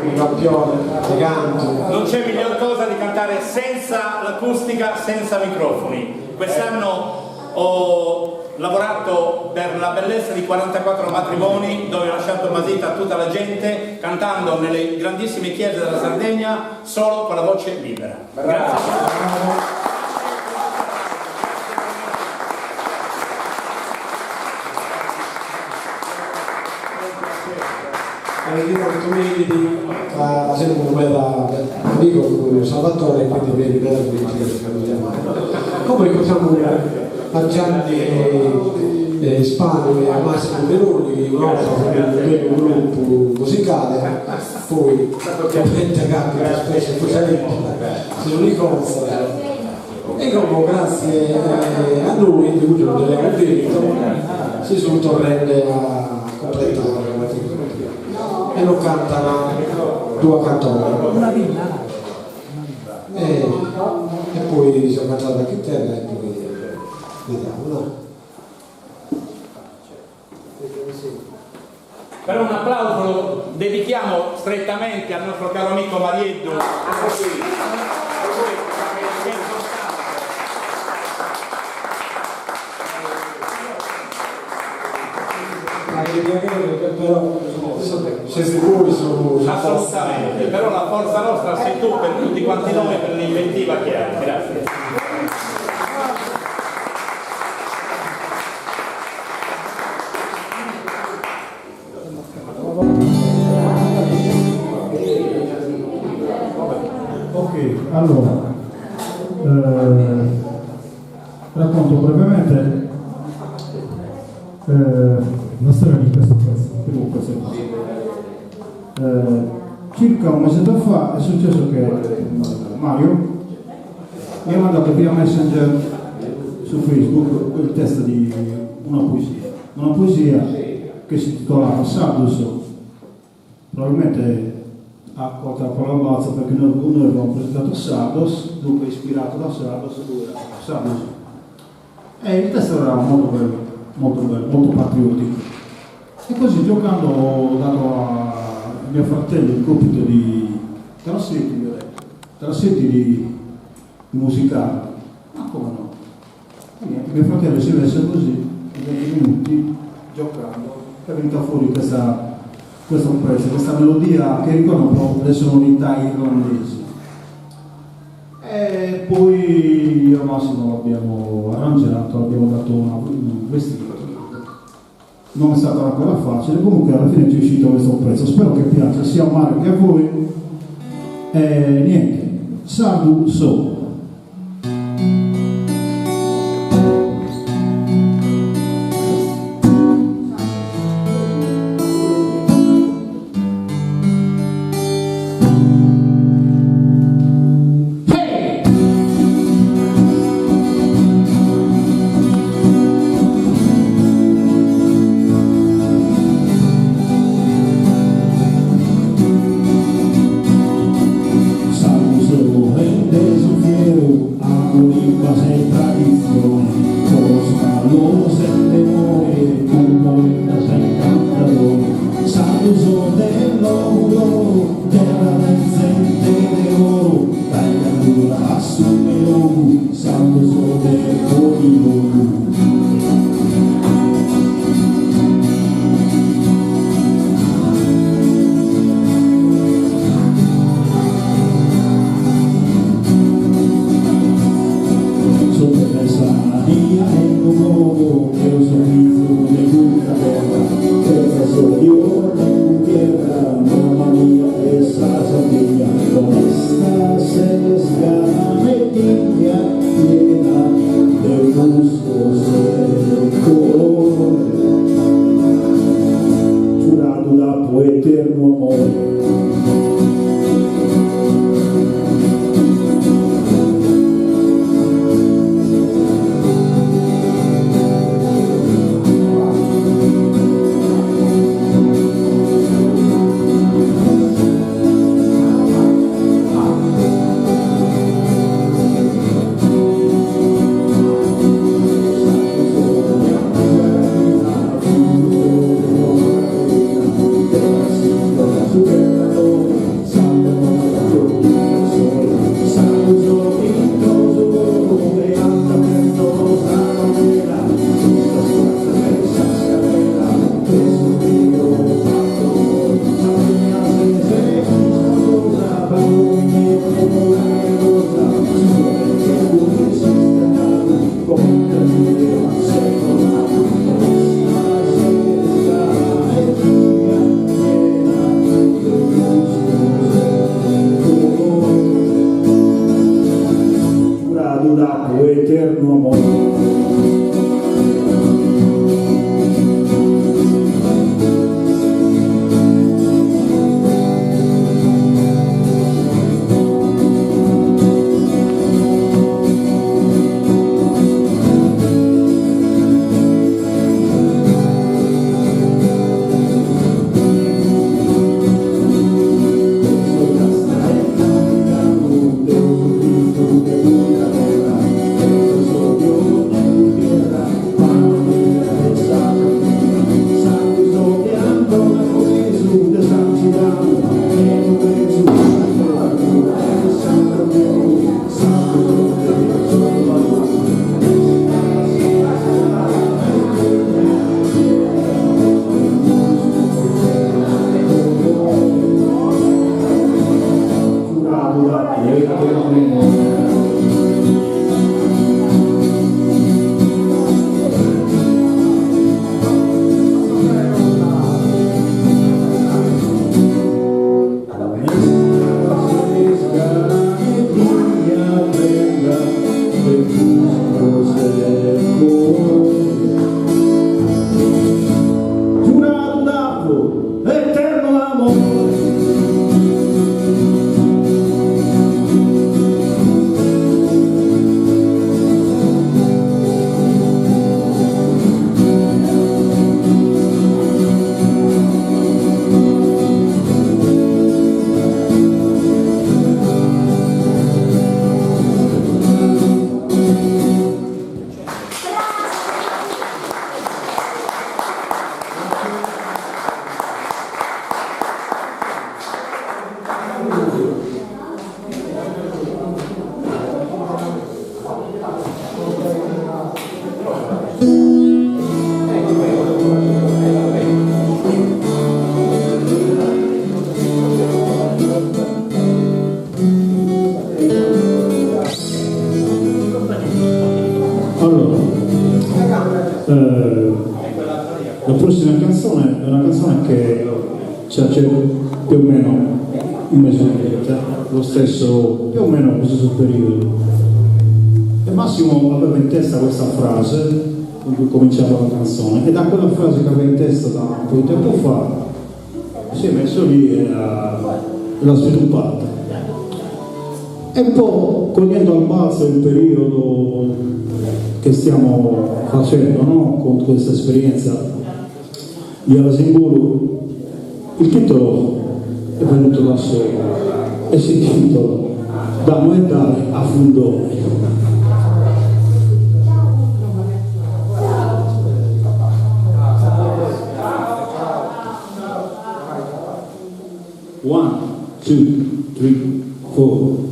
Unu campione de cantu. Non c'è miglior cosa di cantare senza l'acustica, senza microfoni. Quest'anno ho lavorato per la bellezza di 44 matrimoni dove ho lasciato basita tutta la gente cantando nelle grandissime chiese della Sardegna solo con la voce libera. Grazie. Dico che tu meriti ca semus meda amigos cun Salvatore e quindi meriti meda volentieri ca lu giamare. Como iscurtamus a Gianni Spanu e a Massimo Meloni chi una 'orta funt unu bellu gruppu musicale, poi comente capitat specie in custa epoca si sunt contzos e como gratzie a nois, de cuddu non nde leamus diritu, si sunt torrende a completare comente e nos cantan duas cantones e e poi si cantat a chiterra e poi vediamo dai. Però un applauso lo dedichiamo strettamente al nostro caro amico Marieddu. Assolutamente, però la forza nostra sei tu per tutti quanti noi per l'inventiva che hai. Grazie. Ok, allora, eh, racconto brevemente eh, la storia di questo pezzo, primo pezzo. Eh, circa un mesetto fa è successo che Mario mi ha mandato via Messenger su Facebook il testo di una poesia che si intitolava Sardu So. Probabilmente ha colto la parola al balzo perché noi avevamo presentato Sardos, dunque ispirato da Sardos, lui era Sardu So. E il testo era molto bello, molto bello, molto patriottico. E così giocando ho dato a mio fratello il compito di te la senti, gli ho detto, te la senti di musicarla? Ma come no? E niente, mio fratello si è messo così, in 20 minuti, giocando, è venuta fuori questo pezzo, questa melodia che ricorda un po' le sonorità irlandesi. E poi io e Massimo l'abbiamo arrangiato, abbiamo dato un vestito. Non è stata una cosa facile, comunque alla fine ci è uscito questo pezzo. Spero che piaccia sia a Mario che a voi. E niente, Sardu So. Sardu so, e so fieru, amo limbas e traditzione, coros ballos e tenore, cun poetas e cantadores. Sardu so de Logudoro, terra de zente de oro, dae Gaddura a su Meilogu, sardu so de ogni logu. So de Mesania e Nugoro, eo so fizu de custa terra, chentza s'odiu ne cuntierra, mama mia est sa Sardigna, onesta ses gana e digna, piena de gustos e colore, giuradu t'apo eternu amore. canzone è una canzone che c'è più o meno in mesu lo stesso, più o meno lo stesso periodo. E Massimo aveva in testa questa frase con cui cominciava la canzone e da quella frase che aveva in testa da un po' di tempo fa si è messo lì e l'ha sviluppata. E un po' cogliendo al balzo il periodo che stiamo facendo, no? Con questa esperienza di Alasimburu, il titolo è venuto da solo e si intitola Da noeddare a fundone. One, two, three, four.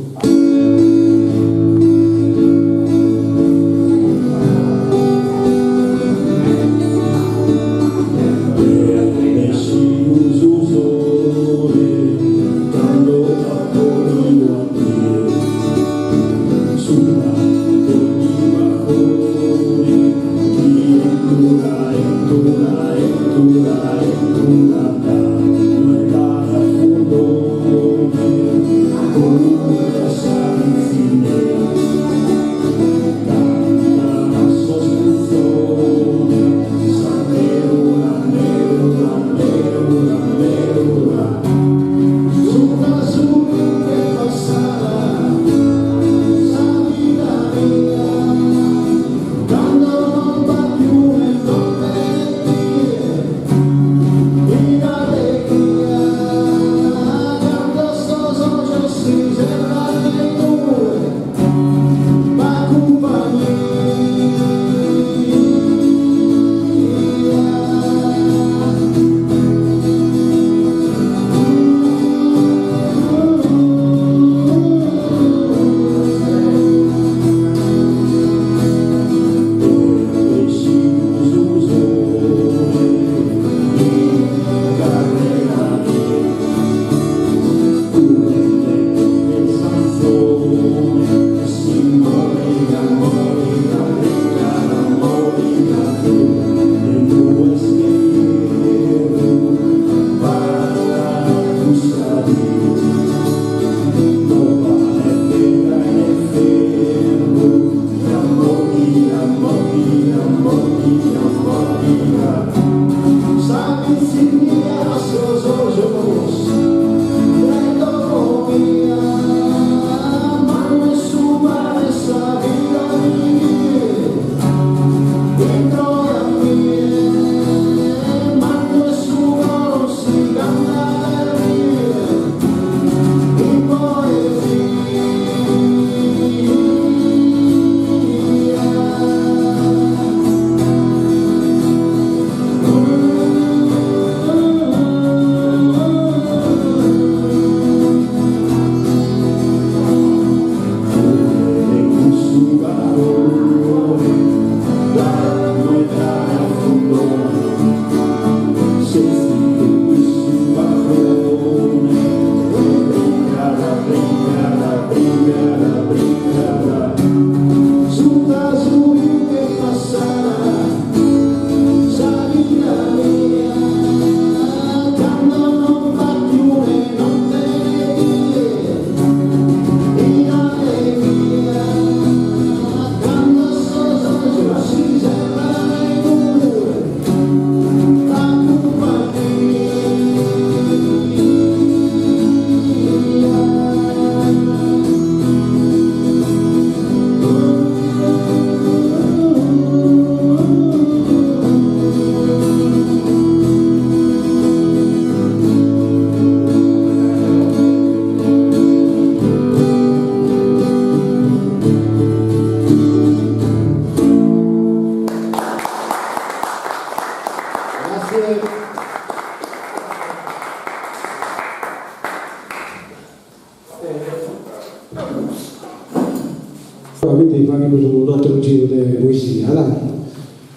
Quindi faghimus un'ateru giru de poesia, dai.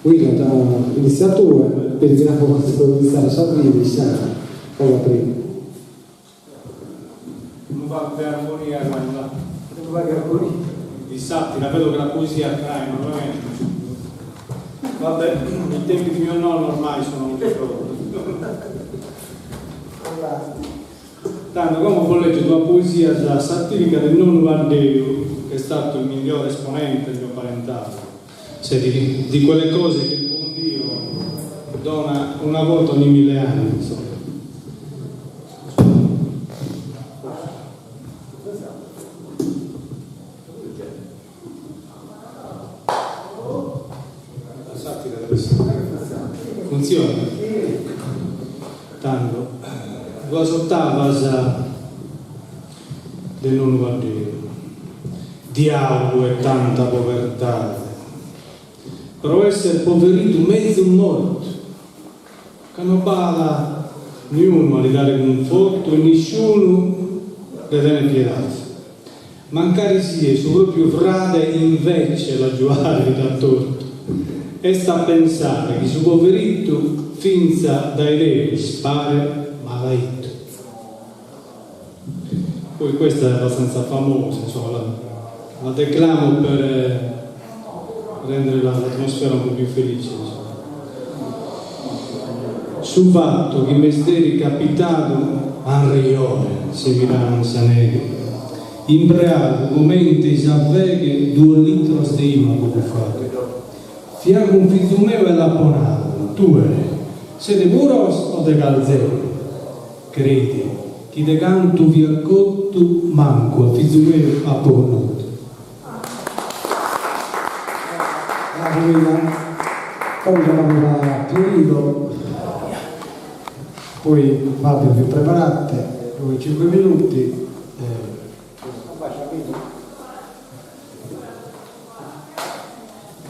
William, initzia tue, beni chi l'apo fatu iniziare sa prima, issa como prima. Unu pagu de armonia quella. Unu pagu de armonia. Di satira, vedo che la poesia attrae nuovamente. Vabbè, i tempi di mio nonno ormai sono un ricordo. Tando, como bos lègio duas poesias satìricas de Nonnu Paddeu, che è stato il migliore esponente del mio parentado, cioè di di quelle cose che il buon Dio dona una volta ogni mille anni, insomma. La satira deve essere. Funziona? Tando, duas otavas de Nonnu Paddeu. Diaulu e tanta povertade. Pro esser poveritu mezus mortu, ca no b'at niunu a li dare cunfortu e nisciunu nde tenet piedade. Mancari siet su propriu frade invece l'agiuare li dat tortu. Est a pensare chi su poverittu finza dae Deus paret malaittu. Poi questa è abbastanza famosa, insomma, la, la declamo per rendere l'atmosfera un po' più felice. Insomma. Su fattu chi m'est deri capitadu an rejone si mi dan sa neghe, imbriagu comente sa feghe duos litros de 'inu apo bufadu. Fia cun fizu meu e l'apo nadu, tue ses de Muros o de Galzeu? Credi chi de cantu fia cottu mancu a fizu meu apo connotu. Poi torramus a Pierino, poi Fabio vi preparate, due cinque minuti.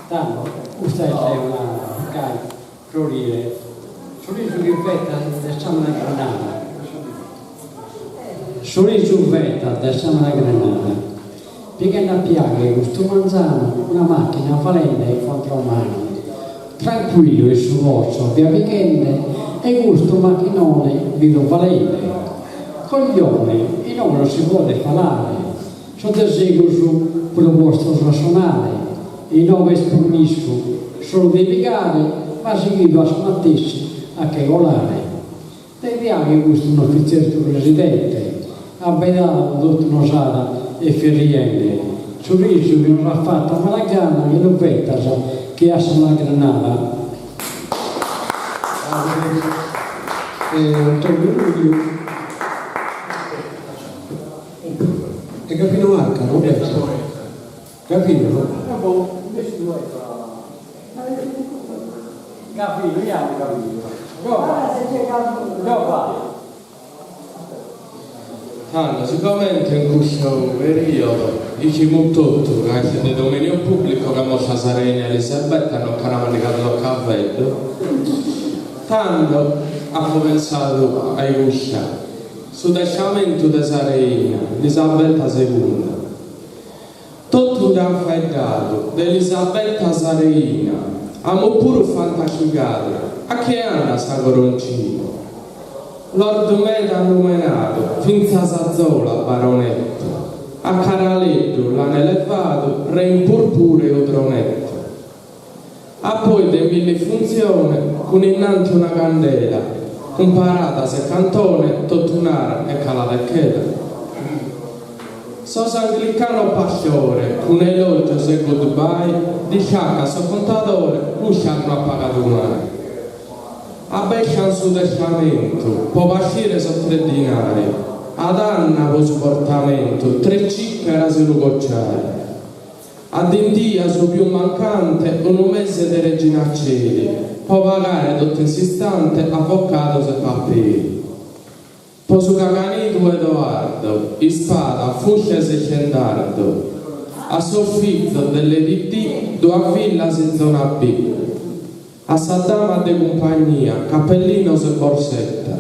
Tando, custa est una gai pro rìere. Su risu chi fetas de sa malagranada. Su risu fetas de sa malagranada. Pighende a Piaghe custu manzanu una màchina falende in contromanu. Trancuillu in su corso fia pighende e custu machinone bido falende. Coglione, inoghe non si podet falare. So de segus puru postos a sonare, inoghe est permissu solu de pigare, ma sighidu a su matessi a che colare. De Piaghe custu no fit tzertu presidente, abbaidadu totu nos at e fit riende, su risu chi nos at fatu a mala gana che lu fetas che a sa malagranada. Antonio Ruiu. E Gavino Arca no b'est? Gavino no? Gavino, iamo Gavino. Tando, sigomente in cussu periodo ischimus totu ca est de dominio pubblico ca morta sa reina Elisabetta no ch'ana mandigadu sos caveddos, tando apo pensadu a custa. Su tesciamentu de sa reina Elisabetta segunda. Totu nd'an faeddadu de Elisabetta sa reina, amus puru fantaschigadu a chie andat sa coroncina. Lord meda an numenadu, fintzas a Zola baronetto, a Caraleddu l'an elevadu re in purpureu tronetto. A poi de milli funtzione, cun innanti una candela, cun paradas e cantone, totu nara e calada e chela. Sos anglicanos pastore, cun elogios e goodbye, disciacat su contadore, cuscia no at pagadu mai. Abescian su tesciamentu, po pascire sos tre dinari, ad Anna po su portamentu, tre ciccaras e unu cocciari. A dindia su pius mancante unu mese de Regina Coeli po pagare totu in s'istante avvocados e paperi. Po su caganidu Edoardo, ispada, fusces e iscendardo. A sos fizos de Lady Di duas villas in zona B. A sa dama de cumpagnia capellinos e borsetta,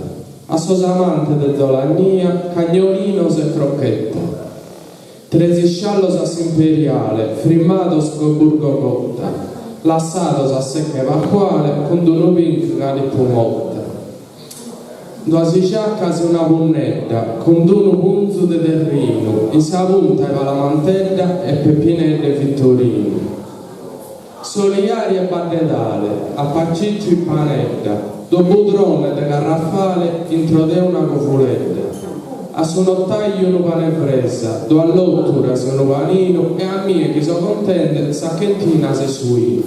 a sos amantes de Zolagnia cagnolinos e crocchetta. Tres isciallos a s'imperiale, frimmados Coburgo Gotha, lassados a Secca 'e Pasquale cun d'unu pink Calippo Motta. Duas isciaccas e una bunnedda cun d'unu punzu de terrinu in sa punta 'e Palamantedda e Peppinedda e Vittorinu. Soliari e Baddedale a Pacicciu in Panedda. Do budrone de carrafale intro de una covuledda. A su notaju unu pane fresa, duas lòturas e unu paninu e a mie chi so contende sas chentinas e su 'inu.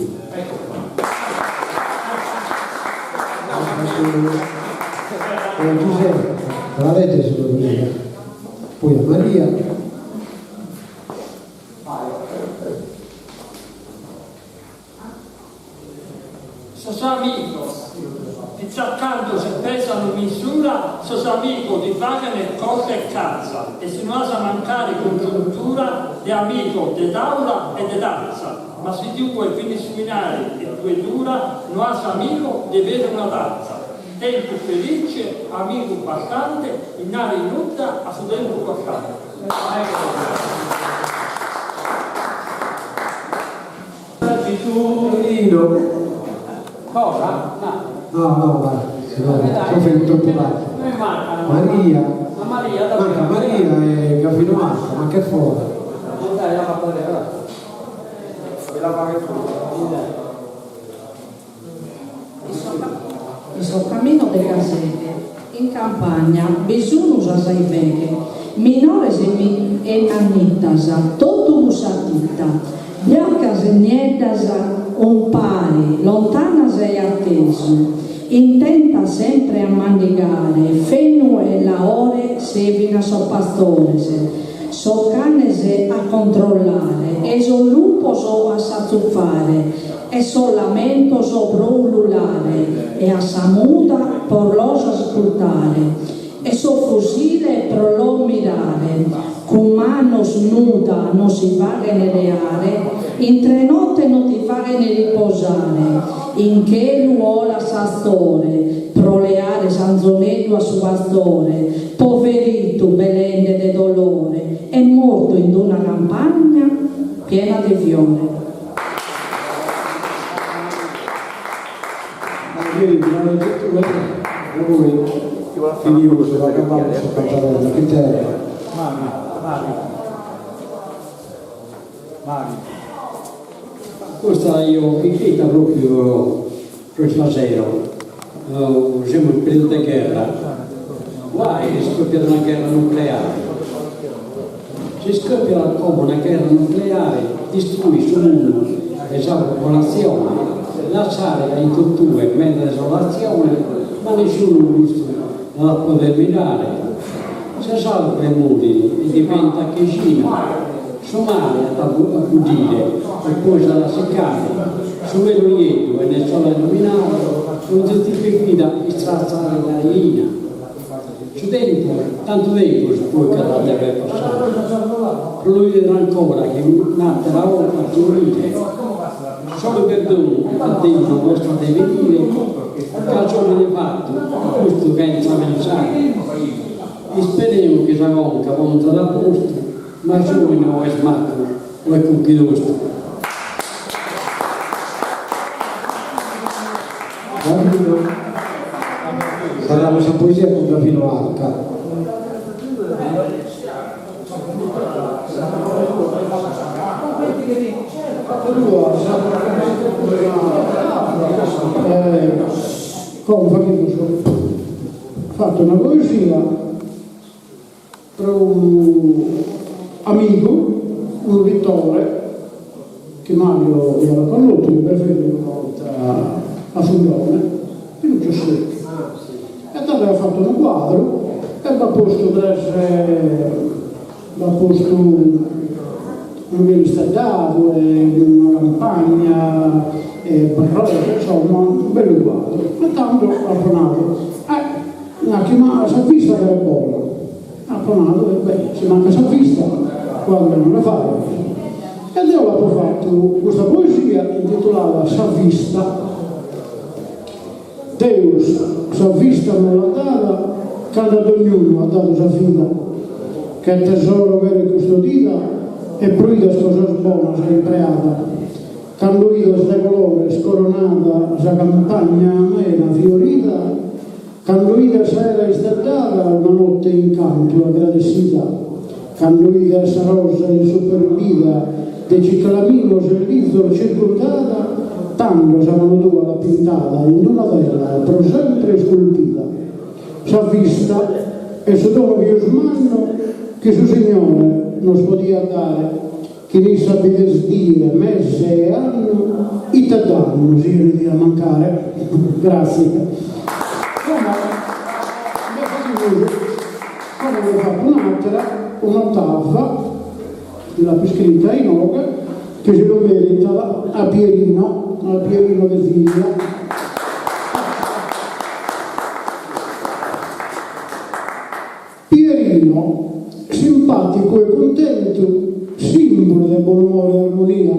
Giuseppe, la legges una poesia? Poi a Maria. Sos amigos, fintzas cando si pesano misura, sos amigos ti faghen cosa e catza e si no as a mancare congiuntura de amigos de taula e de tatza, ma si tue finis su 'inari e tue dura no as amigu de bere una tatza. Tempus felice, amigu bastante, 'inari nudda a su tempus costante. Lino. Cosa? No. No, no, va. No, sono troppo tardi. Maria. Manca Maria e Gavino Arca, ma che fuori. Dai, la va In su caminu de Caselle, in campagna, bi sun sas 'erveghes, minores e mannitas, totu cun sa tita, biancas e nieddas umpare, lontanas e atesu, intentas sempre a mandigare fenu e laore servin a sos pastores, sos canes a controllare e sos lupos a s'atzufare e sos lamentos pro ululare e a sa muda pro los ascurtare e su fusile pro los mirare cun manos nuda non si faghen leare intr'e notte non ti faghen riposare in chelu 'olat s'astore pro leare s'anzoneddu a su pastore poveritu belende de dolore est mortu in d'una campagna piena de fiore. Custa l'aio iscrita propriu pro istasero, semus in periodu de gherra, guai si iscoppiat una gherra nucleare, si iscoppiat como una gherra nucleare distruit su mundu e sa popolatzione, lassare in totue meda desolatzione, ma nisciunu custu l'at a poder mirare, sas arvures morin e diventat chijina, Su mare at a buddire e poi s'at a siccare, su melu nieddu 'ene sole illuminadu, onzi tipu 'e vida istratzare de raighina. Su tempus, tantu tempus poi ch'at a dever passare, pro lu 'ider ancora che un'atera 'olta fiorire. Solu perdonu a Deus nos at de pedire, ca s'omine fattu at custu chentza pensare. Isperemus chi sa conca ponzat a postu, Ma s'omine o est maccu o est conchitostu. Gavino, Serramus sa poesia cun Gavino Arca. Como faghimus fatu una poesia Pro unu amigu, unu pitore, chi Mario iat connotu, chi b'est bennidu una 'orta a Fundone, Pinuccio Secchi. E tando aiat fatu unu cuadru e b'at postu tres, b'at postu unu chelu isteddadu e una campagna e rosas, insomma, unu bellu cuadru. E tando apo nadu, Eh, nachi ma sa vista cheret bona. Apo nadu, e beh, si mancat sa vista, cuadru non nde faghet. E deo l'apo fatu custa poesia intitulada Sa vista. Deus sa vista nos l'at dada cando a dognunu at dadu sa vida, che tesoro cheret custodida e pro 'ider cosas bonas impreada. Cando 'ides de colores coronada sa campagna amena fiorida, cando 'ides s'aera isteddada una notte 'e incantu agradessida, cando 'ides sa rosa insuperbida de ciclaminos e lizos circundada, Tando sa manu tua l'at pintada in una tela pro sempre isculpida. Sa vista est su donu pius mannu chi su Signore nos podiat dare, chin issa bides die, mese e annu, ite dannu si 'enit a mancare. Grazie. Como nde faghimus, como nde fatto un'atera, un'ottava, chi l'apo iscrita inoghe, chi si lu meritat, a Pierino, a Pierino de Villa. Pierino, simpàticu e cuntentu, sìmbulu de bonumore e armonia,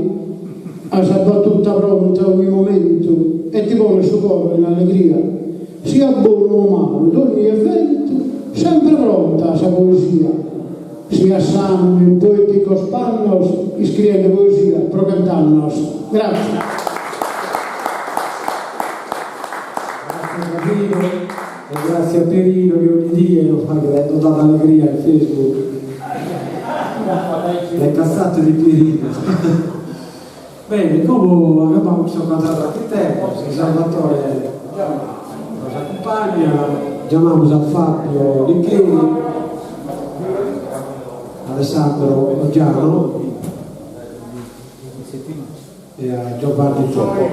as sa batuta pronta ogni momentu e ti ponet su coro in allegria, siat bonu o malu dogni eventu, sempre pronta sa poesia, sias sanu in poeticos pannos iscriende poesia pro chent'annos. Grazie. Grazie Gavino e grazie a Pierino chi ogni die nos faghet nos dat allegria in Facebook. Le cazzate di Pierino. Bene, como agabamus custa cantada chi tempos, Salvatore nos acumpagnat, giamamus a Fabio Licheri, Alessandro Oggiano e a Giovanni Zoppo.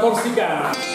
corsicana.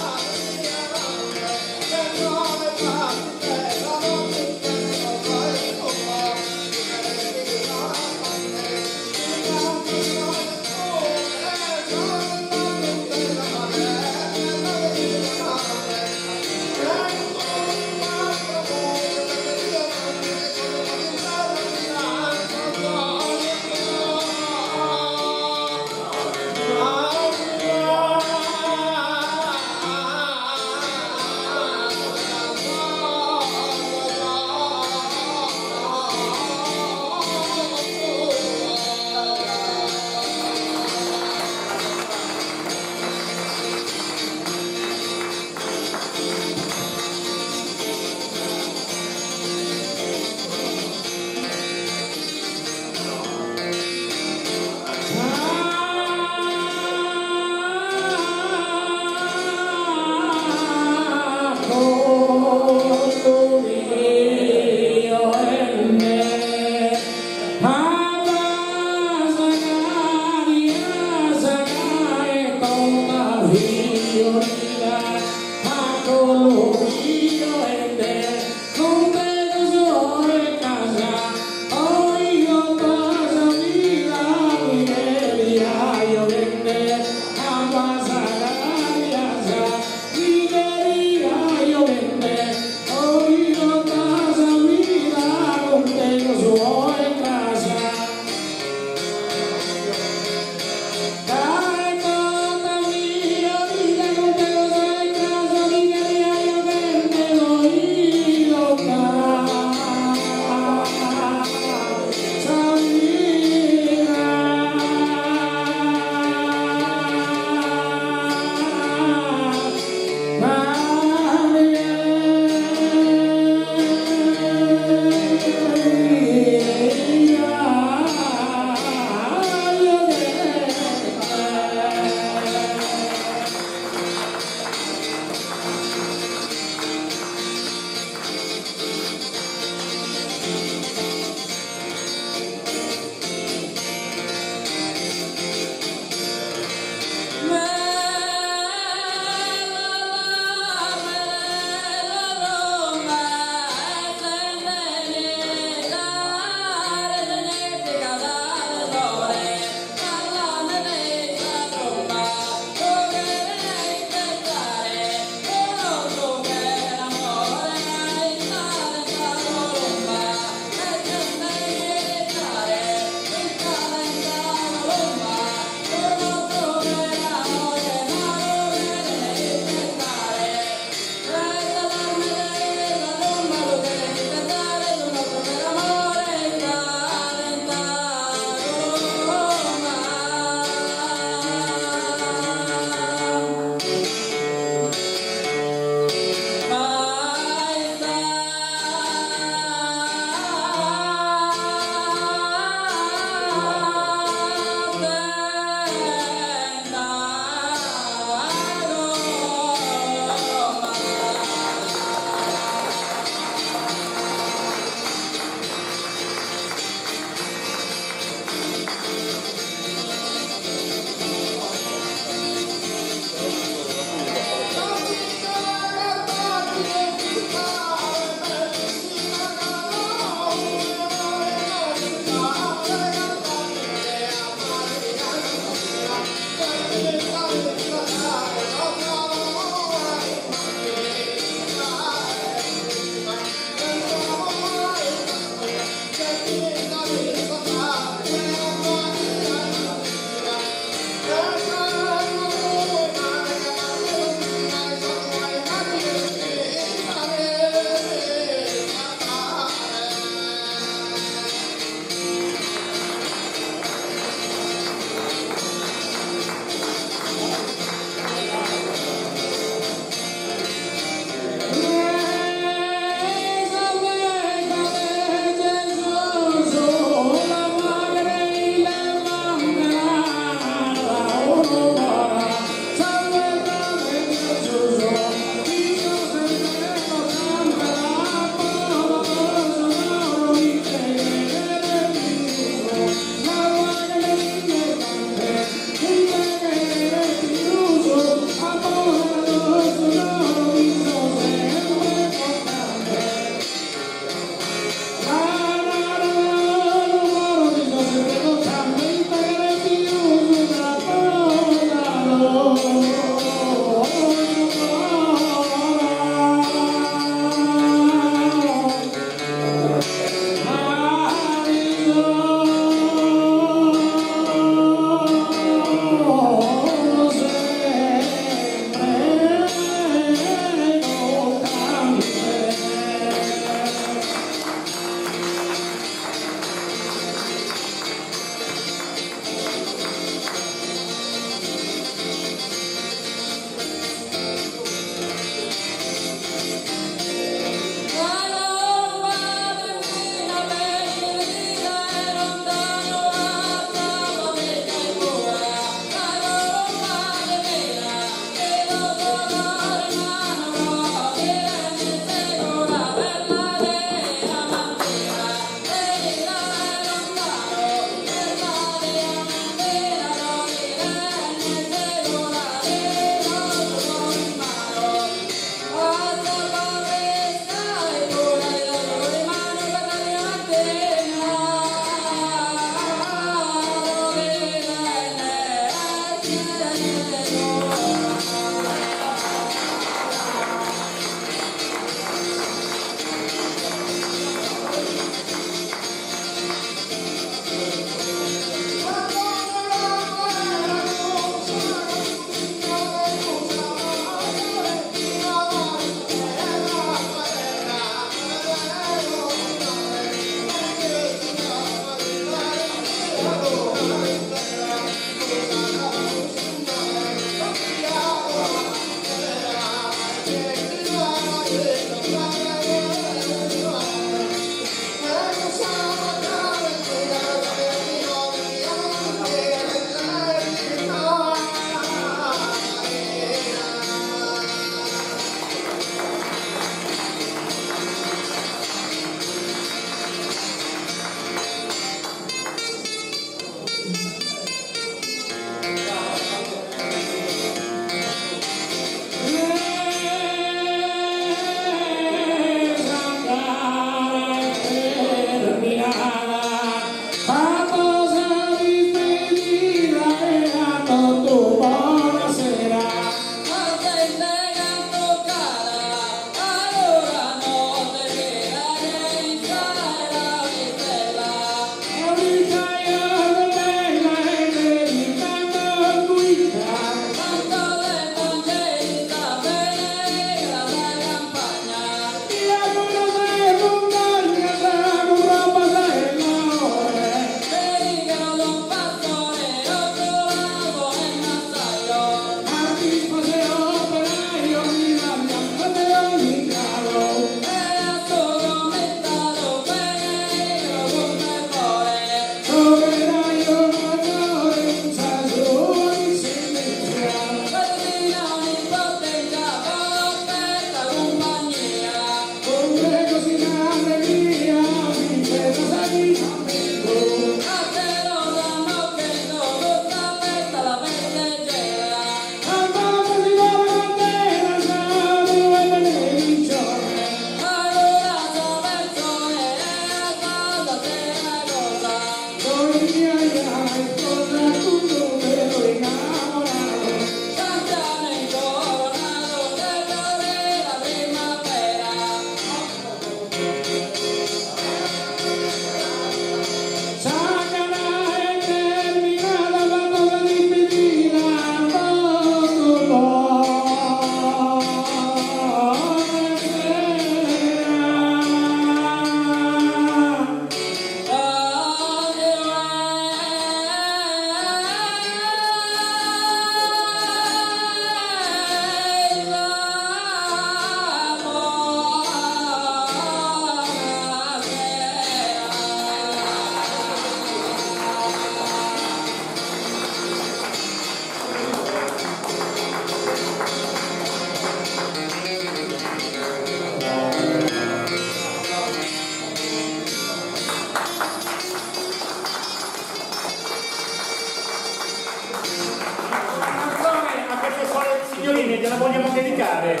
gliela vogliamo dedicare. Le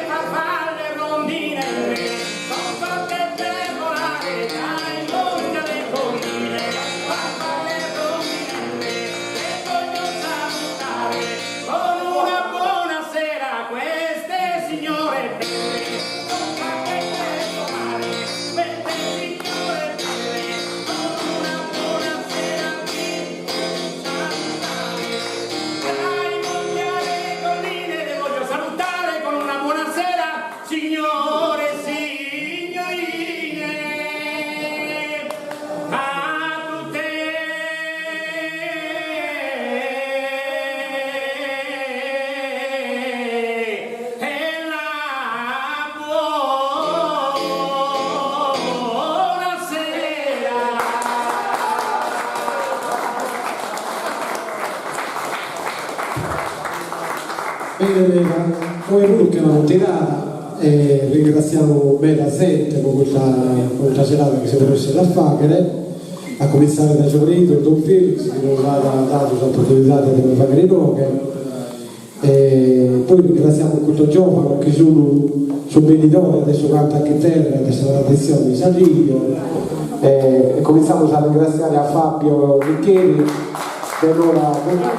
farfalle rondinelle son fatte per volare dai monti alle colline. Farfalle rondinelle le voglio salutare con una buona sera queste signore belle. Son fatte per volare queste signore belle con una buona sera vi salutare. Dai monti alle colline le voglio salutare con una buona sera, signore e signorine. A tutte e la buona sera. Bene meda, oe puru che l'ant tirada e ringraziamo meda zente po custa po custa serada chi semus ressidos a faghere, a comintzare dae su preìderu Don Felix chi nos at dadu s'oportunidade de lu faghere inoghe e poi ringraziamo custos giovanos chi sun su benidore de su cantu a chiterra e de sa traditzione in Sardigna e comintzamos a ringraziare a Fabio Licheri de Nora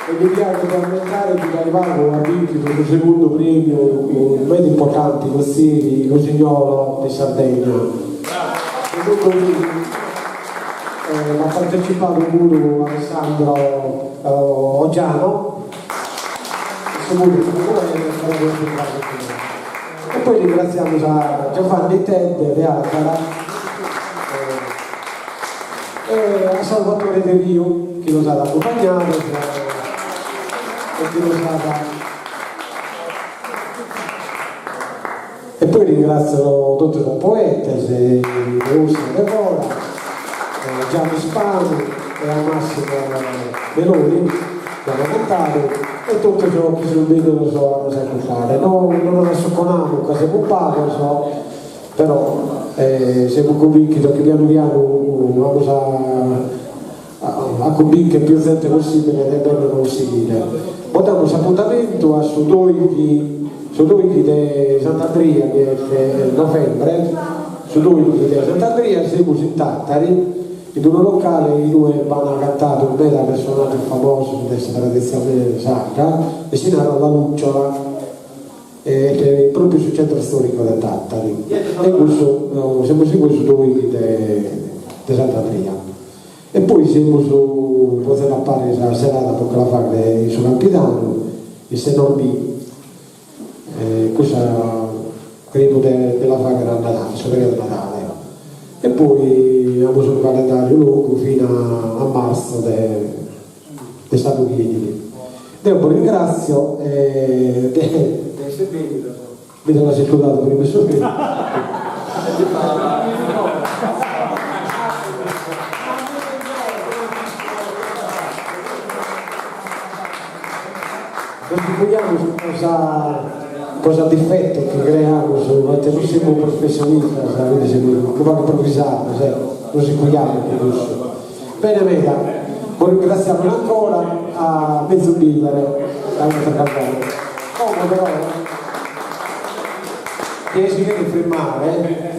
E mi piaghet de ammentare chi dae pagu at bìnchidu su segundu prèmiu meda importante in Ozieri L'Usignolo di Sardegna. E duncas b'at partecipadu puru Alessandro Oggiano, issu puru est unu poeta e poi ringratziamus a Giovanni Tedde de Àrdara E a Salvatore Deriu chi nos at acumpagnados e chi nos at E poi ringrazio totu sos poetes de Ossi e de fora, Gianni Spanu e a Massimo Meloni chi an cantadu e totu sos chi sun bennidos a nos ascurtare. No no nos assuconamus ca semus pagos Però semus cumbinchidos chi pianu pianu amus a cumbincher pius zente possibile de benner a nos sighire. Bos damus s'apuntamentu a su doighi su doighi de Sant'Andria chi est novembre, su doighi de Sant'Andria semus in Tàtari in unu locale in ue b'an cantadu meda personaggios famosos de sa traditzione sarda e si narat La Lucciola. Est propriu su centro storico de Tàtari e cussu semus igue su doighi de Sant'Andria. E poi semus ponzende a pare sa serada po che la faghere in su Campidanu, in Senorbì, cussa cherimus de la faghere a Nadale, su periodu de Nadale. E poi amus unu calendariu longu fina a marzo de de s'annu chi 'enit. Deo bos ringrazio de esser bennidos, mi ddas iscudadu prima 'e su tempus. Nos iscujamus pro sa pro sa difetos chi creamus, poite non semus professionistas, quindi semus unu pagu improvisados, nos iscujamus pro cussu. Bene meda, bos ringraziamus ancora a mezus bìdere dae un'atera cantone. Como però, chie si cheret frimmare,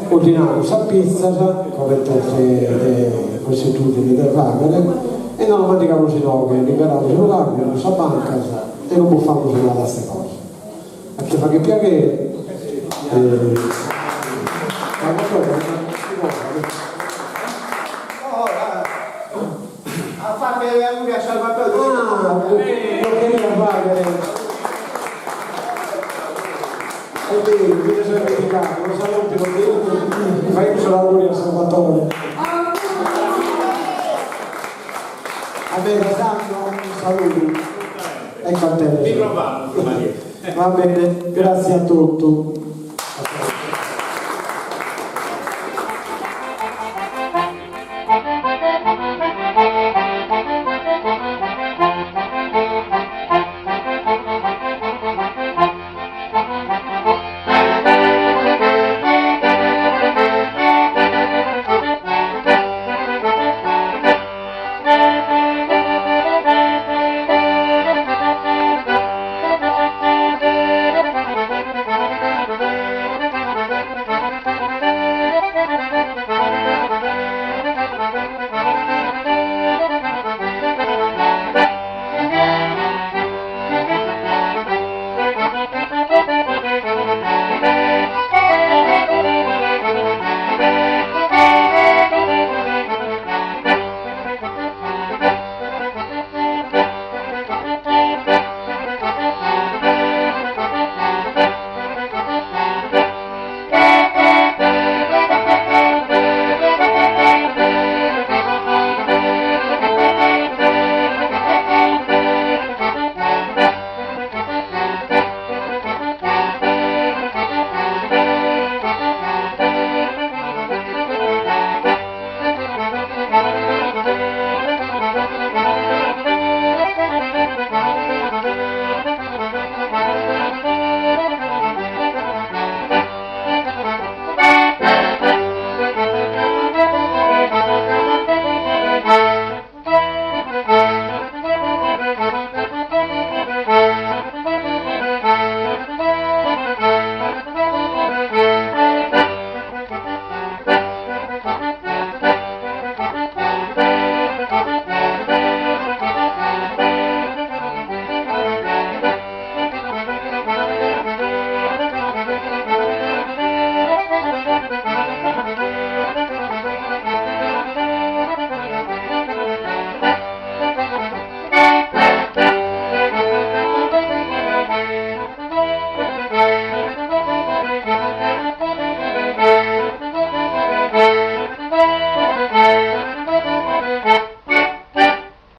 ordinamus sas pizzas, comente est de consuetudine de faghere, e nos la mandigamus inoghe, liberamus unu pagu sas bancas e nos bufamus una tassa 'e cosa. A chie faghet piaghere. A faghere auguri a Salvatore. Ah, lo cheria faghere. È vero, mi ne sono dimenticato, lo saluto, lo dico, faghimus l'auguri a Salvatore. A medas annu, saludu e contentes. Va bene, grazie a totu.